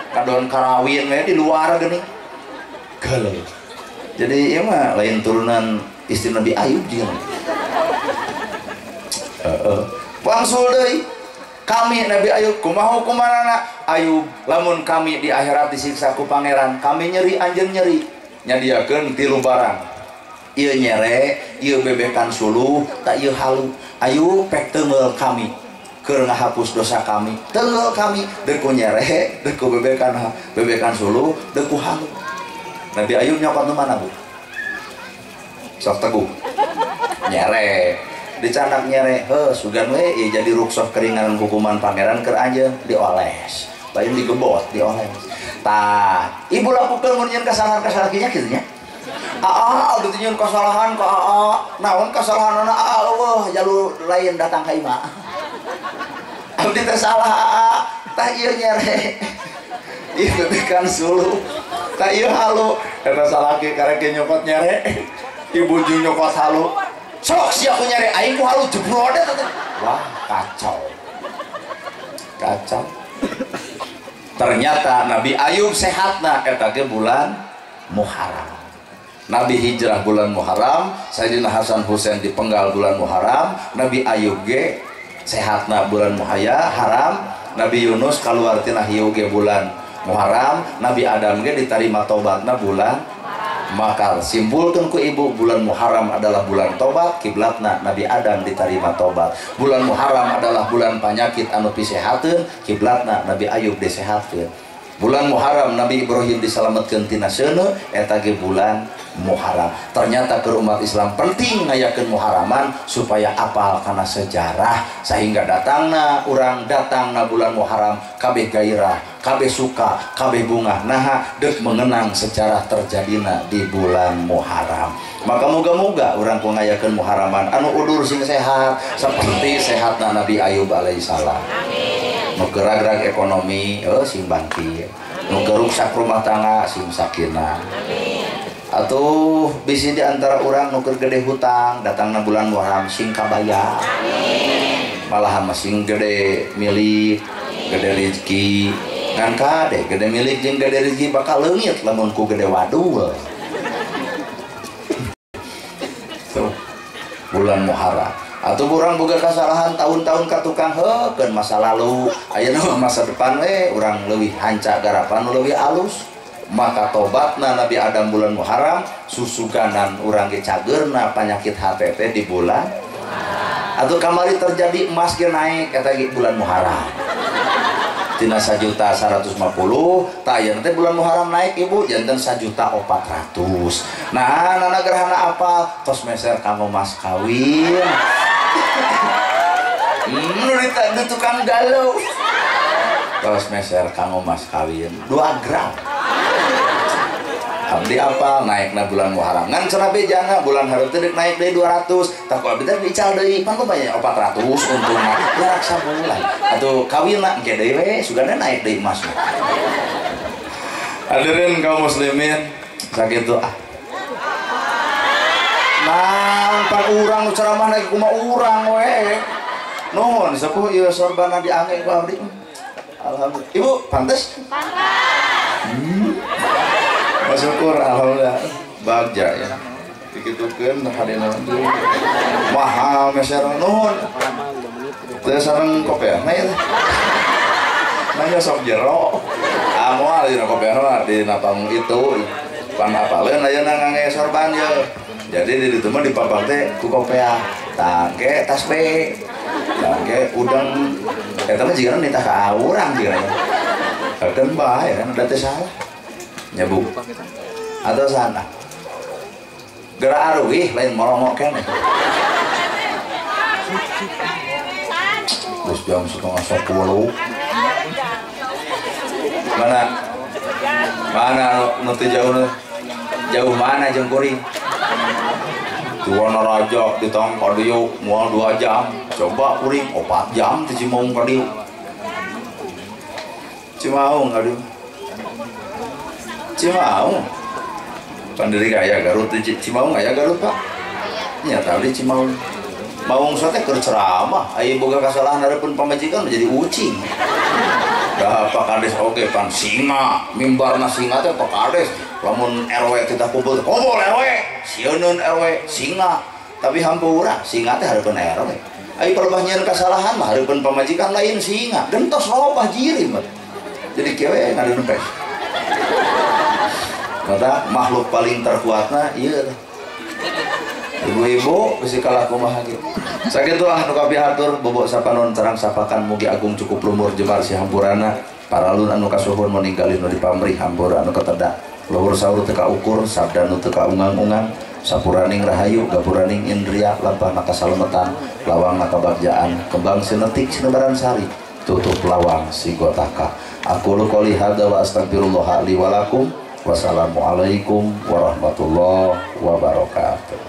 kadon karawin we di luar geuning geuleuh. Jadi ieu mah lain turunan istri Nabi Ayub jeung heeh wangsul deui kami Nabi Ayub kumaha hukumanana Ayub lamun kami di akhirat disiksa ku pangeran kami nyeri anjeun nyeri nyadiakeun tilu barang. Ieu nyere, ieu bebekan suluh, tak ieu halu. Ayo pek teunggeul kami keur ngahapus dosa kami. Teunggeul kami deku nyere, deku bebekan bebekan suluh, deku halu. Nabi Ayub nyokot nu mana, Bu? Sok teguh. Nyere. Dicandak nyere, heuh sugan we ieu jadi ruksoh keringanan hukuman pangeran keur anjeun dioles. Lain digebot, dioles. Tah, ibu lakukeun mun nyieun kasalahan ka salakinya kitu nya. Aa, abdi nyieun kasalahan ka aa, naon kasalahanana aa eueuh jalur lain datang ka imah. Abdi teh salah aa, tah ieu nyere. Ieu bebekan suluh, tah ieu halu, eta salaki karek nyokot nyere, ibu jeung nyokot halu. Sok sia ku nyere, aing ku halu jebrode teh. Wah, kacau. Kacau. Ternyata Nabi Ayub sehatna eta ge bulan Muharram. Nabi hijrah bulan Muharram, Sayyidina Hasan Husain dipenggal bulan Muharram, Nabi Ayub ge sehatna bulan Muharram, Nabi Yunus kaluar tina hiu ge bulan Muharram, Nabi Adam ge ditarima tobatna bulan Makar. Simpulkeun ku ibu bulan Muharram adalah bulan tobat, kiblatna Nabi Adam ditarima tobat. Bulan Muharram adalah bulan panyakit anu pisehateun, kiblatna Nabi Ayub disehatkeun. Bulan Muharram Nabi Ibrahim diselametkeun tina seuneu, eta ge bulan Muharram. Ternyata ke umat Islam penting ngayakeun Muharraman supaya apal kana sejarah sehingga datangna urang datangna bulan Muharram kabeh gairah, kabeh suka, kabeh bungah. Naha deuk mengenang sejarah terjadina di bulan Muharram. Maka moga-moga urang ku ngayakeun Muharraman anu udur sing sehat seperti sehatna Nabi Ayub alaihissalam. Amin. Nu gerak-gerak ekonomi sing bangkit, nu geruksak rumah tangga sing sakinah. Amin. Atuh bisi di antara urang nu keur gede hutang datangna bulan Muharram sing kabayar. Amin. Malahan mah sing gede milik, gede rezeki. Ngan kade gede milik jeung gede rezeki bakal leungit lamun ku gede wadul. Tuh bulan Muharram. Atau urang boga kesalahan tahun-tahun ka tukang heukeun masa lalu, ayeuna mah masa depan we urang leuwih hanca garapan leuwih alus. Maka tobatna Nabi Adam bulan Muharram, susuganan urang ge cageurna panyakit HTT di bulan Muharram. Atau kamari terjadi emas ge naik eta ge bulan Muharram. Tina 1.150.000, tah ayeuna teh bulan Muharram naik ibu janten 1.400.000. Nah, nana gerhana apa? Tos meser kanggo mas kawin. Nu di tukang galau. Tos meser kanggo mas kawin 2 gram. Abdi apa naikna bulan Muharram. Ngan cenah bejana bulan hareup teh deuk naik deui 200. Tah ku abdi teh dical deui, pan banyak 400 untungna. Jarak sabulan. Atuh kawinna engke deui we sugana naik deui emas. Hadirin kaum muslimin, sakitu ah. Nah, pan urang nu ceramah naik kumaha urang we. Nuhun sepuh ieu sorbana diangge ku abdi. Alhamdulillah. Ibu pantes? Pantes. Bersyukur alhamdulillah. Bagja ya. Dikitukeun hadina mahal meser nuhun. Teu sareng kopeah na ieu. Nanya sok jero. Ah moal dina kopeah mah dina panggung itu. Pan apaleun ayeuna ngangge sorban ye. Jadi di ditu mah dipapang teh ku kopeah. Tangke tasbih. Tangke udang eta mah jigana nitah ka urang jigana. Keun bae kan da teh salah. Nyebuk. Atau sana. Gerak aruih lain morongok keneh. Terus jam 9:30. Mana? Mana nu teu jauh? Jauh mana jeung kuring? Di Wanaraja di tong ka dieu moal 2 jam. Coba kuring 4 jam ti Cimaung ka dieu. Cimaung ka dieu. Cimaung. Pandiri aya Garut di Cimaung aya Garut Pak. Nya tadi Cimaung. Maung teh keur ceramah, aya boga kasalahan hareupeun pamajikan menjadi ucing. Dah Pak Kades oge pan singa, mimbarna singa teh Pak Kades. Lamun RW titah kumpul, kumpul RW, sieuneun RW singa. Tapi hampura singa teh hareupeun RW. Aya palebah nyieun kasalahan mah hareupeun pamajikan lain singa, gentos robah jirim. Jadi kieu we ngadempes. Mata makhluk paling terkuatna ieu teh. Ibu-ibu bisi kalah kumaha ge. Sakitu ah nu kapihatur bobok sapanon carang sapakan mugi agung cukup lumur jemar si hampurana paralun anu kasuhun meninggalin nu dipamrih hampura anu ketedak luhur saur teu kaukur sabda nu teu kaungang-ungang sapuraning rahayu gapuraning indria lampah nakasalemetan lawang nakabagjaan kembang sinetik sinebaran sari tutup lawang sigotaka. Aku lu qouli hadza wa astagfirullah li wa lakum. Wassalamualaikum warahmatullahi wabarakatuh.